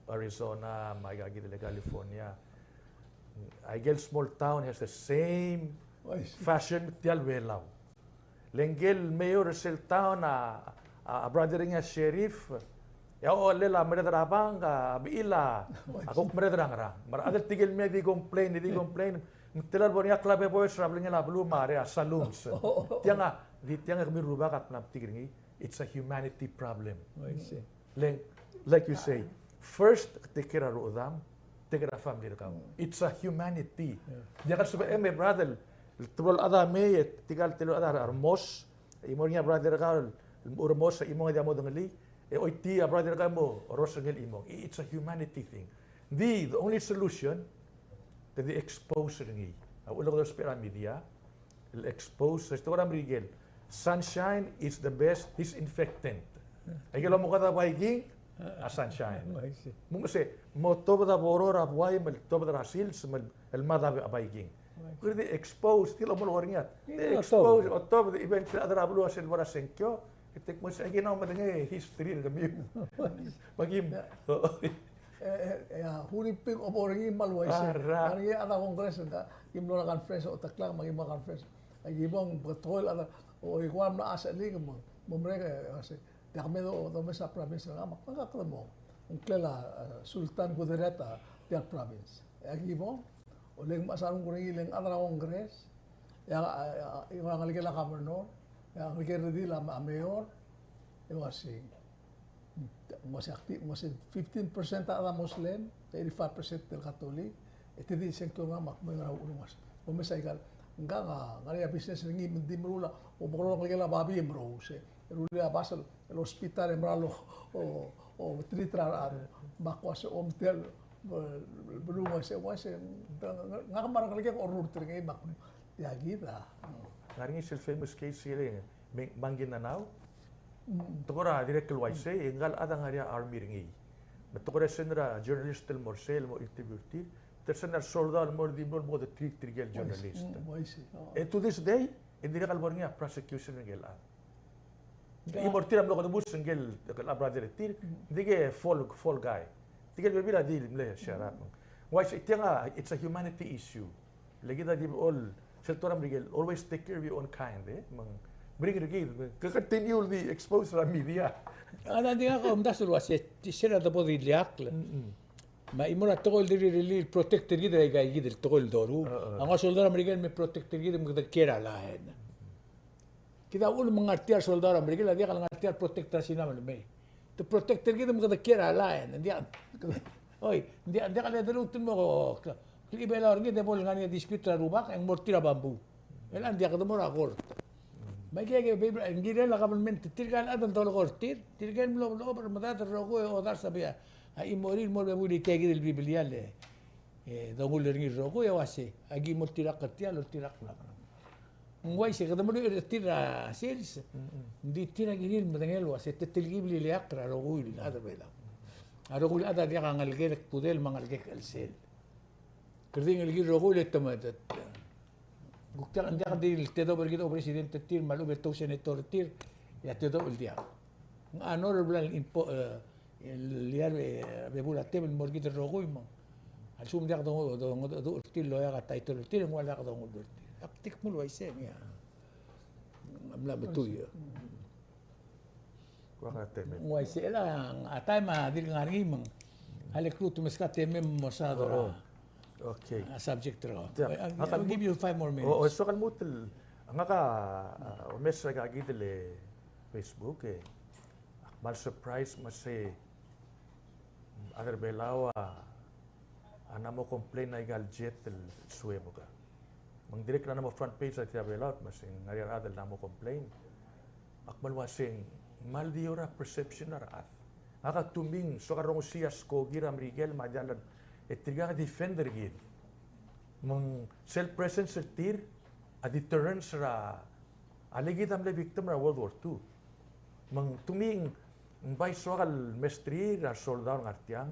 Arizona, me aika kid el California. Aikel small town has the same fashion me tia el Belau. Le ngike el mayor er sel town a, a, a brother er ngii a sheriff, e a ochellel a mereched er a bank, a bechil a, a kuk mereched er a ngerang. Me a rechad el tirke el mei a di complain, di complain. Me ng tela el bo er ngii a club boys er a belngel a beluu me a re a saloons. Tiang a, di tiang a kemiu el rubak a kmal metik er ngii. It's a humanity problem. I see. Le ng, like you say, first, take care er a rechedam, take care er a family er kau. Mm. It's a humanity. Yeah. Diak el sebechem e brother, el teblo el chad a mei, e tirka el teblo el chad a remos, e mo er ngii a brother er kau el mo remos, e chimong e di a mo dengelii, e choitii a brother er kau e mo rros er ngii el chimong. It's a humanity thing. Di, the only solution, te di expose er ngii. A uchul e kede ousbech er a media, el expose, se tekoi er a Merikel. Sunshine is the best disinfectant. Aikel omekad a bai king, a sunshine. I see. Me ng se, mo tobed a boror a buai, me tobed er a sils, me el mad a bai king. I see. Kede di expose, tia el mo er ngii a. Di expose, otobed, even tia el chad er a beluu a sel bo er a sengkio, e te kmo se, aki mla medengei a history er kemiu. Me aki, e, e, e, a, Huriping a bo er ngii me a le uaisei. A, right. Ngar er ngii a chad er a Congress ngka, ki mlo er a conference, oteklak me aki mlo er a conference. Aki bong, betok el chad, o, ikual mla sechelik me, mo merek, e, uase, diak me do, domes a province er ngak, me ak kede mo. Ngklel a, e, Sultan Kudarat a, tia el province. E aki bong, oleng me a sa renguk er ngii le ng chad er a Congress, e a, e a, e a ngelekel a governor, e a ngelekel a redil a, a mayor, e uase, ng uase ak di, ng uase fifteen percent a chad a Muslim, eighty-five percent el Katolik, e te di sengkio er ngak me ak mo er a uchul me ng uase. Omes aikal, ngka a ngar er ngii a business er ngii me ng di meruul a, o bo er a ngelekel a babii e merous, e rullii a bas el, el hospital e mera el o, o, o treat er a rechad. Me ak uase omtel, beluu me se, uase, ngak me a rengelekek a orrurt er ngii me ak, tia kid a. Ngar er ngii sel famous case er a, Me-, Maguindanao. Mm. Tekoi er a dirrek el uaisei, e ngka el chad a ngar er ngii a army er ngii. Me tekoi er a send er a journalist el mo er sei, el mo interview er tir. Te send er a soldau el mo er a di mlo, el mo de treat er tirke el journalist. Mm, uaisei. Oh. E to this day, e ng dirrek el bo er ngii a prosecution er ngike el chad. Yeah. E mo er tir a mlo kedebus ngike el, el brother er tir, mm, ng di ke fall, fall guy. Tirke el bebil a di mle shut up. Mm. Uaisei, tiang a, it's a humanity issue. Le kid a di ol, sel tekoi er a Merikel, always take care of your own kind, e? Me ng, meringel er kid, ke continue el di expose er a media. A, ng di ngak a omdasu el uase, sel a debo di ileakl. Mm-mm. Me a chimo er a tekoi el di rirellii el protect er kid er aika kid el tekoi el doruul. A, a. A nguu a soldau er a Merikel me protect er kid me kede kiei er a line. Kid a uchul me ng ngar tia el soldau er a Merikel a diak el ngar tia el protect er a Sina me le mei. Te protect er kid me kede kiei er a line. Ng diak, oi, ng diak, ng diak le deluut el mo ko, ko, ko Belau er ngii e de bo lengar er ngii a dispute er a rubak e ng mo er tir a bamboo. E le ng diak, de mo er a court. Me aike, aike, ng kirel a government, tirka el chad el dolekoi er tir, tirke el mlo, mlo, mlo, medad el rokui e odars a bia. A chimo er ngii el mo er a bebul e tia kid el Biblia el, e, dongull er ngii el rokui e uase, aki mo oltirakl er tia, oltirakl er a. Ng uaisei, kede meruul er tir a sils, ng di tir a kirir el medengei el uase, te telkib el ileakl er a rokui el chad er a Belau. A rokui el chad a diak a ngelekek el kbudel me a ngelekek el chelsel. Kede di ngelekir el rokui el te me, te, te, kuk diak, diak di el tedobech er kid a president er tir me a lechub e te senator er tir, e a tedobech el diak. Ng honor el bla el impo-, e, el iar, e, bebul a tebel el mo er kid el rokui me a lsekum diak dong, dong, dong er tir el oeak a title er tir, ng ua diak dongull er tir. Ak di kmo el uaisei, ng mla metuiu. Ng uaisei, e le a taem a dirk ngar er ngii me ng a le klou te meskau a temem el mo saod er a, okay, a subject er kau. I'll, I'll give you five more minutes. O, o, soak el lmuut el, ngak a, a, omes er aika kid el Facebook, e, ak kmal surprise me se, mm, a rechad er a Belau a, a mla mo complain er aika el jet el suebek. Me ng dirrek el mla mo front page er a Tia Belau, me se ng ngar er ngii a rechad el mla mo complain. Ak kmal uasei, ng kmal di eou er a perception er a rechad. Ngak a tuming, soak a rongesii a skoki er a Merikel me a diall, e tirka a defend er kid. Me ng sel presence er tir a deterrence er a, a le kid a mle victim er a World War Two. Me ng tuming, ng bai soak el mesterir a resoldau el ngar tiang.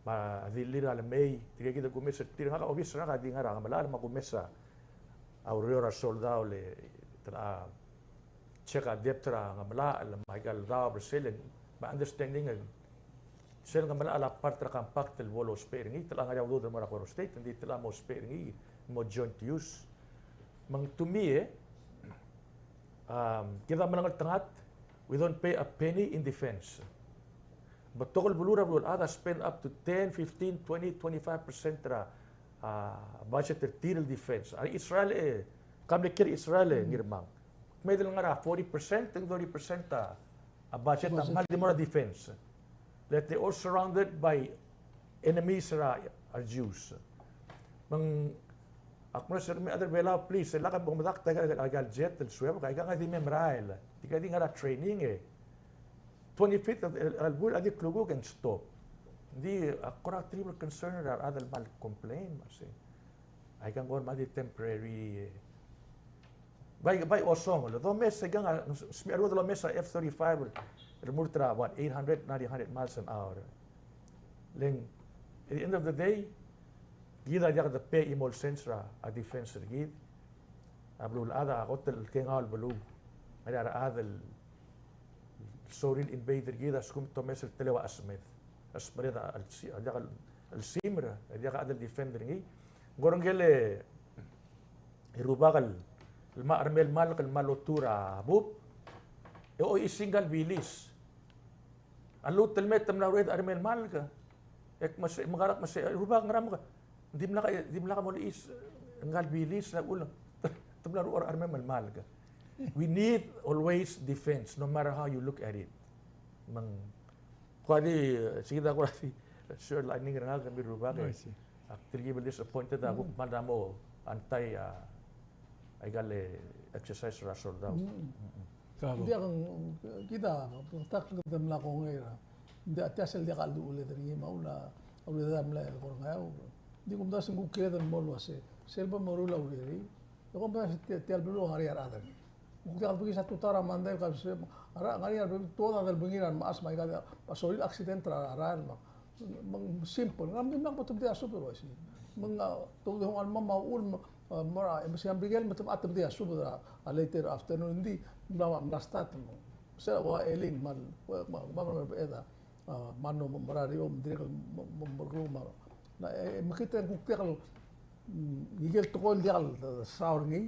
Me a dilu er a lemei, tirke kid el kumes er tir, ngak a obis er ngak a di ngar er a Ngemelachel me a kumes a ureor er a resoldau le, te locha check a depth er a Ngemelachel, me aika el daob er sel, me a understanding, sel Ngemelachel a part er a compact el bo lousbech er ngii, te locha ngar er ngii a udoud el mo er a Koror State, ng di te locha mo ousbech er ngii, mo joint use. Me ng to me, e, um, kid a melengeltengat, we don't pay a penny in defense. Betok el beluu er a beluulechad a spend up to ten, fifteen, twenty, twenty-five percent er a, a, budget er tir el defense. A Israel e, ka mle kiei er a Israel e, Ngirmang. Kmeed el ngar er a forty percent, thirty percent a, a budget a kmal di mo er a defense. That they all surrounded by enemies er a, a Jews. Me ng, ak mlo er a rechad er a Belau, please, e lak bo medakt aika el jet el suebek, aika a di me merael. Tirka di ngar er a training e. Twenty feet el, el, el buil a di klukuk e ng stop. Ng di, a kora tribal concern er a rechad el kmal complain, me se. Aika ng kora kmal di temporary, e. Bai, bai osong, el domes, e, aika ng, smecher el domes a F thirty-five, el remurt er a, what, eight hundred, nine hundred miles an hour. Le ng, at the end of the day, kid a diak de pay a chimo el sens er a, a defense er kid. A beluulechad a kot el kengaol el beluu. Ngar er ngii a rechad el sorir el invade er kid a lsekum te omes el teleu a chesmed. Chesmered a, el si-, a diak el, el simer, a diak a chad el defend er ngii. Ng kora ngike el e rubak el, el mla er a remelmalk el mla lotuu er a bub. E oisei ngka el bilis. A lluut el me te mla er a remelmalk. E kmo se, me kora kmo se, e rubak, ngera me ke, dimlak, dimlak mo lechiis, ngka el bilis a uchul te mla er a remelmalk. We need always defense, no matter how you look at it. Me ng Kora di, e, se kid a kora di, sure, lightning er ngak, kemiu el rubak, e. Oh, I see. Ak telkib el disappointed a kuk kmal di mo anti, a, aika el exercise er a soldau. Mm. Mm-mm. Ng diak, kid a, ng diak, kede mla kongei er a. Ng diak, tia sel diak a ldu-, uledel er ngii me a ula, a uledel a mla er a Ngeaur. Ng di kumdasu e ng kuk kired el mo el uase, sel bo moruul a urerir. E kom tia, tia el beluu a ngar er ngii a rechad er ngii. Kuk diak el bekiis a tutau er a Monday el ka se, a rechad, ngar er ngii a rebebil, tuodad el bengir a remechas me aika a, a sorir el accident er a, a rael me. Me ng simple, ngera me dimlak bo tebedii a subed el uaisei. Me ng, a, tobedii a kmal mla uchul, me, a, mo er a, e, me se a Merikel me te, a, tebedii a subed er a, a, later afternoon, ng di, mla, mla start me. Se a ua Eling, kmal, ua, kmal, kmal, kmal, kmal, a, mano mo merael er eou, me dirrek el mo, mo, mo meruul me a. Na, e, e, mekngit e ng kuk diak el, mm, ngike el tekoi el diak el, e, saul er ngii.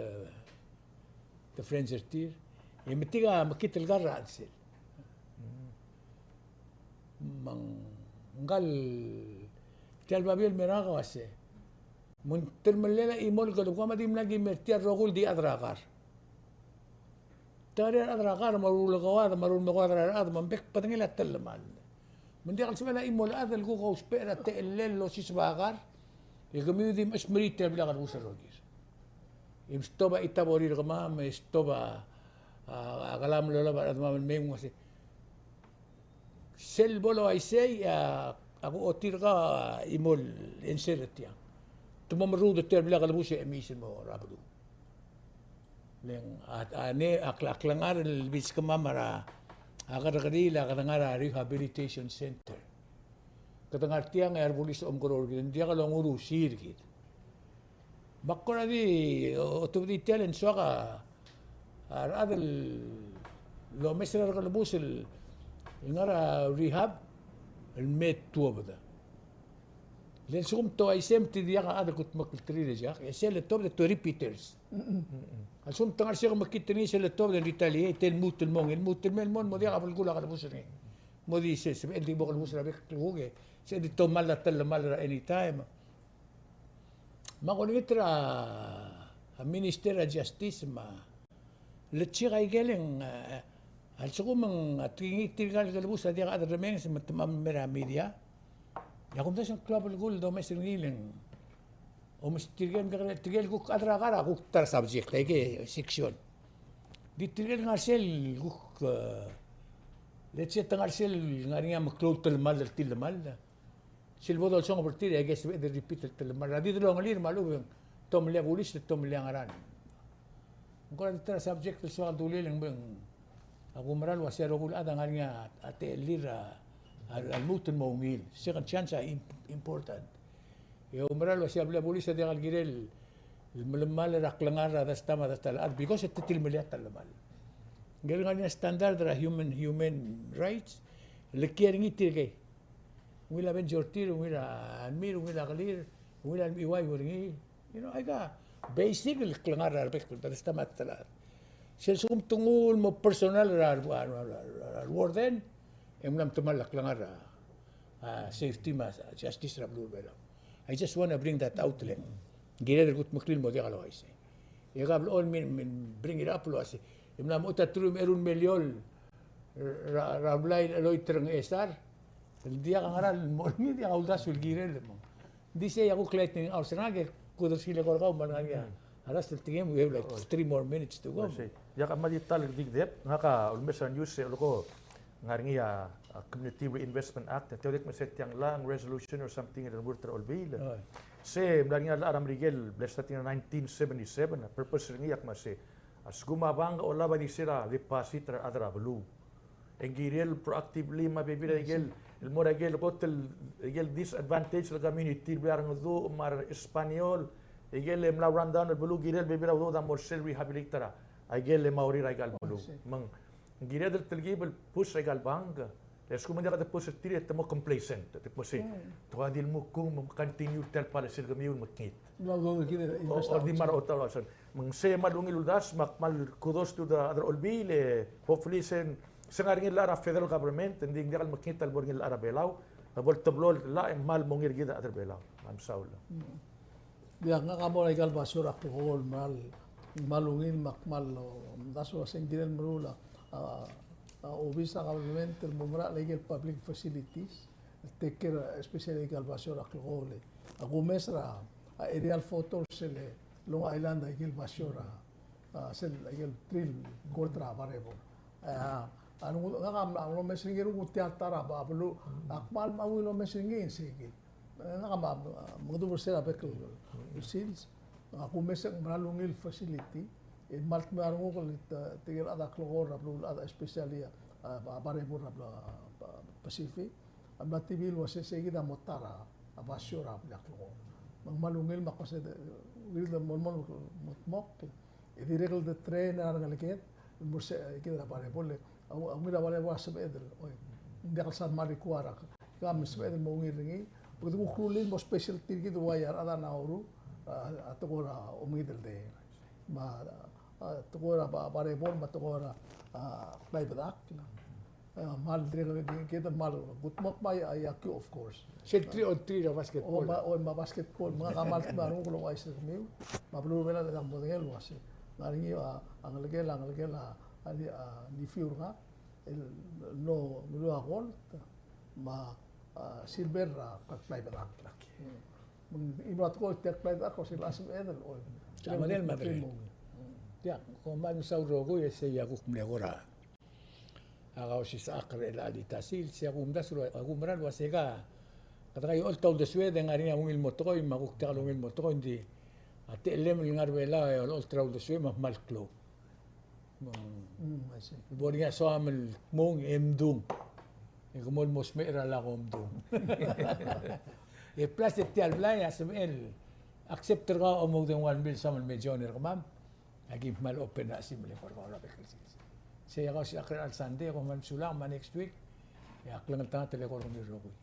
te, te friends er tir. E metik a mekngit el kar er a chelsel. Me ngkal tia el babier el mer ngak a uase, me ng telemellel a chimo el kelebus a di mla ki mer tia el rokui el di chad er a kar. Te ngar er ngii a rechad er a kar me a rulekoad me a rulemekoad er a rechad me ng bek el bedengel a telemall. Me ng diak el sebechel a chimo el chad el kuk ousbech er a techellel el osiseb a kar e kemiu di mechesmerii tia el blil a kelebus el rokir. E mstob a chitaborir kemam, e stob a, a, a kelam el olab a rechedemam el mei me ng uase, sel bo el uaisei, a, a kuchotii er kau a chimo el answer er tiang. Te mo merruud er tia el blil a kelebus e chemiis el mo er a beluu. Le ng a, a, ne, a, kle-, a klengar el bilskemam er a, a kerrekeriil a kede ngar er a rehabilitation center. Kede ngar tiang e a rebulis a omekeroul er kid, ng diak longurusi er kid. Me ak kora di, o, otobedii tia el ng soak a, a rechad el omes er a rekelebus el ngar er a rehab el me tuobed. Le lsekum te uaisei me te diak a chad el kudmeklterir e Jack, e sel letobed e te repeaters. A lsekum te ngar er sei e mekngit er ngii, sel letobed e retaliate, e lmuut el mo ngii, lmuut el mei el mo, mo diak a belkul a kelebus er ngii. Mo di se, sebechel di mo kelebus er a bek el kuk e, sebechel di tomall a telemall er a anytime. Me ak olengit er a, a Minister er a Justice me a le check a ikel e ng, a, a lsekum ng a tekingii tirka el kelebus a diak a chad el remenges me te mei er a media. E a kumdasu e ng klou a belkul el domes er ngii el ng omes tirke el, tirke el kuk chad er a kar a kuk ta er a subject, aike section. Di tirke el ngar er sel kuk, e, let's say te ngar er sel ngar er ngii a meklou el telemall, el tilemall. Sel bo dolsong er tir, e aike sebeched el repeat el telemall. A di delongelir me a lechub e ng tomellii a bulis, tomellii a ngerang. Ng kora di ta er a subject el soak el dulii el ng, a kumerang el uasei a rokui el chad a ngar er ngii a techellir a, a, a lmuut el mo ungil. Second chance a im-, important. E kumerang el uasei a blil a bulis a diak el kirel el melemall er a klengar er a dasta me a dasta el chad, because e te tilemellii a telemall. Ng kirel ngar er ngii a standard er a human, human rights, le kiei er ngii tirkei. Ungil a venture er tir, ungil a lmir, ungil a kelir, ungil a lmechiuaiu er ngii. You know, aika basic el klengar er a rebek el dasta me a dasta el chad. Sel lsekum te nguu el mo personal er a, er a, er a, er a warden, e ng mla metemall a klengar er a, a, safety me a justice er a beluu er a Belau. I just wanna bring that out, le ng kired el kudmeklii el mo diak el uaisei. E kau a blechoel el mi, mi bring it up el uasei. E mla mo ta teruich me a eru el miliol er a, er a blai el cheloit er a Ngchesar. El diak a ngera el mo er ngii, diak a uldasu el kirel el mo. Ng di sei a kuk lightning hours er ngak e kudosuir el eko er kau me a lengar er ngii a rest el tekingem, we have like three more minutes to go. Sei. Diak a mle di ta el di kdeb, ngak a ulemes er a news e oleko ngar er ngii a, a Community Reinvestment Act, e te dirrek el mesa tiang el resolution or something el remurt er a Olbiil. Oi. Se mla er ngii a llach er a Merikel el mle starting er a nineteen seventy-seven, a purpose er ngii a kmo se a lsekum a bank a olab a di se er a deposit er a rechad er a beluu, e ng kirel proactively me a bebil er a ikel, el mo er a ikel kot el, ikel disadvantage el community el blil a Rengduch me a Espanyol, ikel mla run down el beluu, kirel bebil er a udoud a mo er sel rehabilitate er a ikel maurir a ikal beluu. Me ng Ng kired el telkib el push er a ikal bank, e a lsekum ng diak de push er tir e te mo complacent, te mo se, te ua di el mo kung me continue tia el policy er kemiu el mekngit. Or di mara otal a son. Me ng sei a kmal ungil uldasu, me ak kmal kudos to the other Olbiil, e hopefully se, se ngar er ngii el llach er a federal government, e ng di ng diak el mekngit a lebo er ngii el llach er a Belau, a bo el teblo el llach e kmal mo ngii er kid a rechad er a Belau. I'm sorry. Diak, ngak a mo er a ikal basio er a klekool el mera el, kmal ungil me ak kmal omdasu el uasei ng kirel el meruul a, a, a obis er a government el mo merachel a ikel public facilities, take care, especially ikal basio er a klekool. A kumes er a, a aerial photos el Long Island a ikel basio er a, a, sel, a ikel tril kort er a Barebor. A, a, ngak a mla omes er ngii e renguk tia el ta er a beluu, a kmal mla ungil omes er ngii, sei kid. E ngak a mla, a, mengedecheduch er sel a bek el sils. A kumes e ng mera el ungil facility. E kmal dmeu a renguk el, e, tirke el chad er a klekool er a beluulechad, especially a, a, Barebor er a, a, Pacific. A mla tibil el uasei sei kid a mo ta er a, a basio er a blil a klekool. Me ng kmal ungil me ak uasei, e, ungil el mo, mo, mo, mo, mo, e dirrek el de train a rengeleked, el mo er se, e, kid er a Barebor, le, a, a ungil a Barebor a sebeched el, oi, ng diak el sal kmal require a, ka me sebeched el mo ungil er ngii, me kede kuk rullii el mo specialty er kid el ua ia a rechad er a Nauru, a, a tekoi er a omengid el dengei. Me a, a tekoi er a Ba-, Barebor, me a tekoi er a, a, Klaibedakl. A, kmal dirrek el kid a kmal kudmokl me a, a, iakiu, of course. Sel three on three er a basketball. O, me a, o, me a basketball, me ngak a kmal dmeu a renguk el ouchais er kemiu, me a beluu er a Belau a diak modengei el uasei. Ng ngar er ngii a, a ngelekel, a ngelekel, a, a, a nephew er ngak, el mlo, mlo a gold, me a, a, silver er a Klaibedakl. Mm. Me ng, e mla tekoi tia el Klaibedakl, ko sel a sebeched el, o. Sa madel, madel. Tia, ko kmal mesaul el rokui, e sei a kuk mle kora a Kausisechakl er chelecha el di ta sils, e a kumdasu, a kumerang el uasei ka, kede kai olt a uldesued e ng ngar er ngii a ungil mo tekoi, me a kuk diak el ungil mo tekoi, ng di a techellem el ngar er a Belau e olecholt er a uldesuem a kmal klou. Mm, I see. Bo er ngii a soam el kmung e mdung. E kmo el mo smecher a lak omdung. E plus e tia el blai a sebechel accept er kau a mo oudengua el mle soam el me join er kemam. Aki kmal open er a chim el eko er kau er a bek el sils. Sei a Kausisechakl er chelecha el Sunday, e kom kmal mesulang, me a next week e a klengeltengat el eko er kemiu el rokui.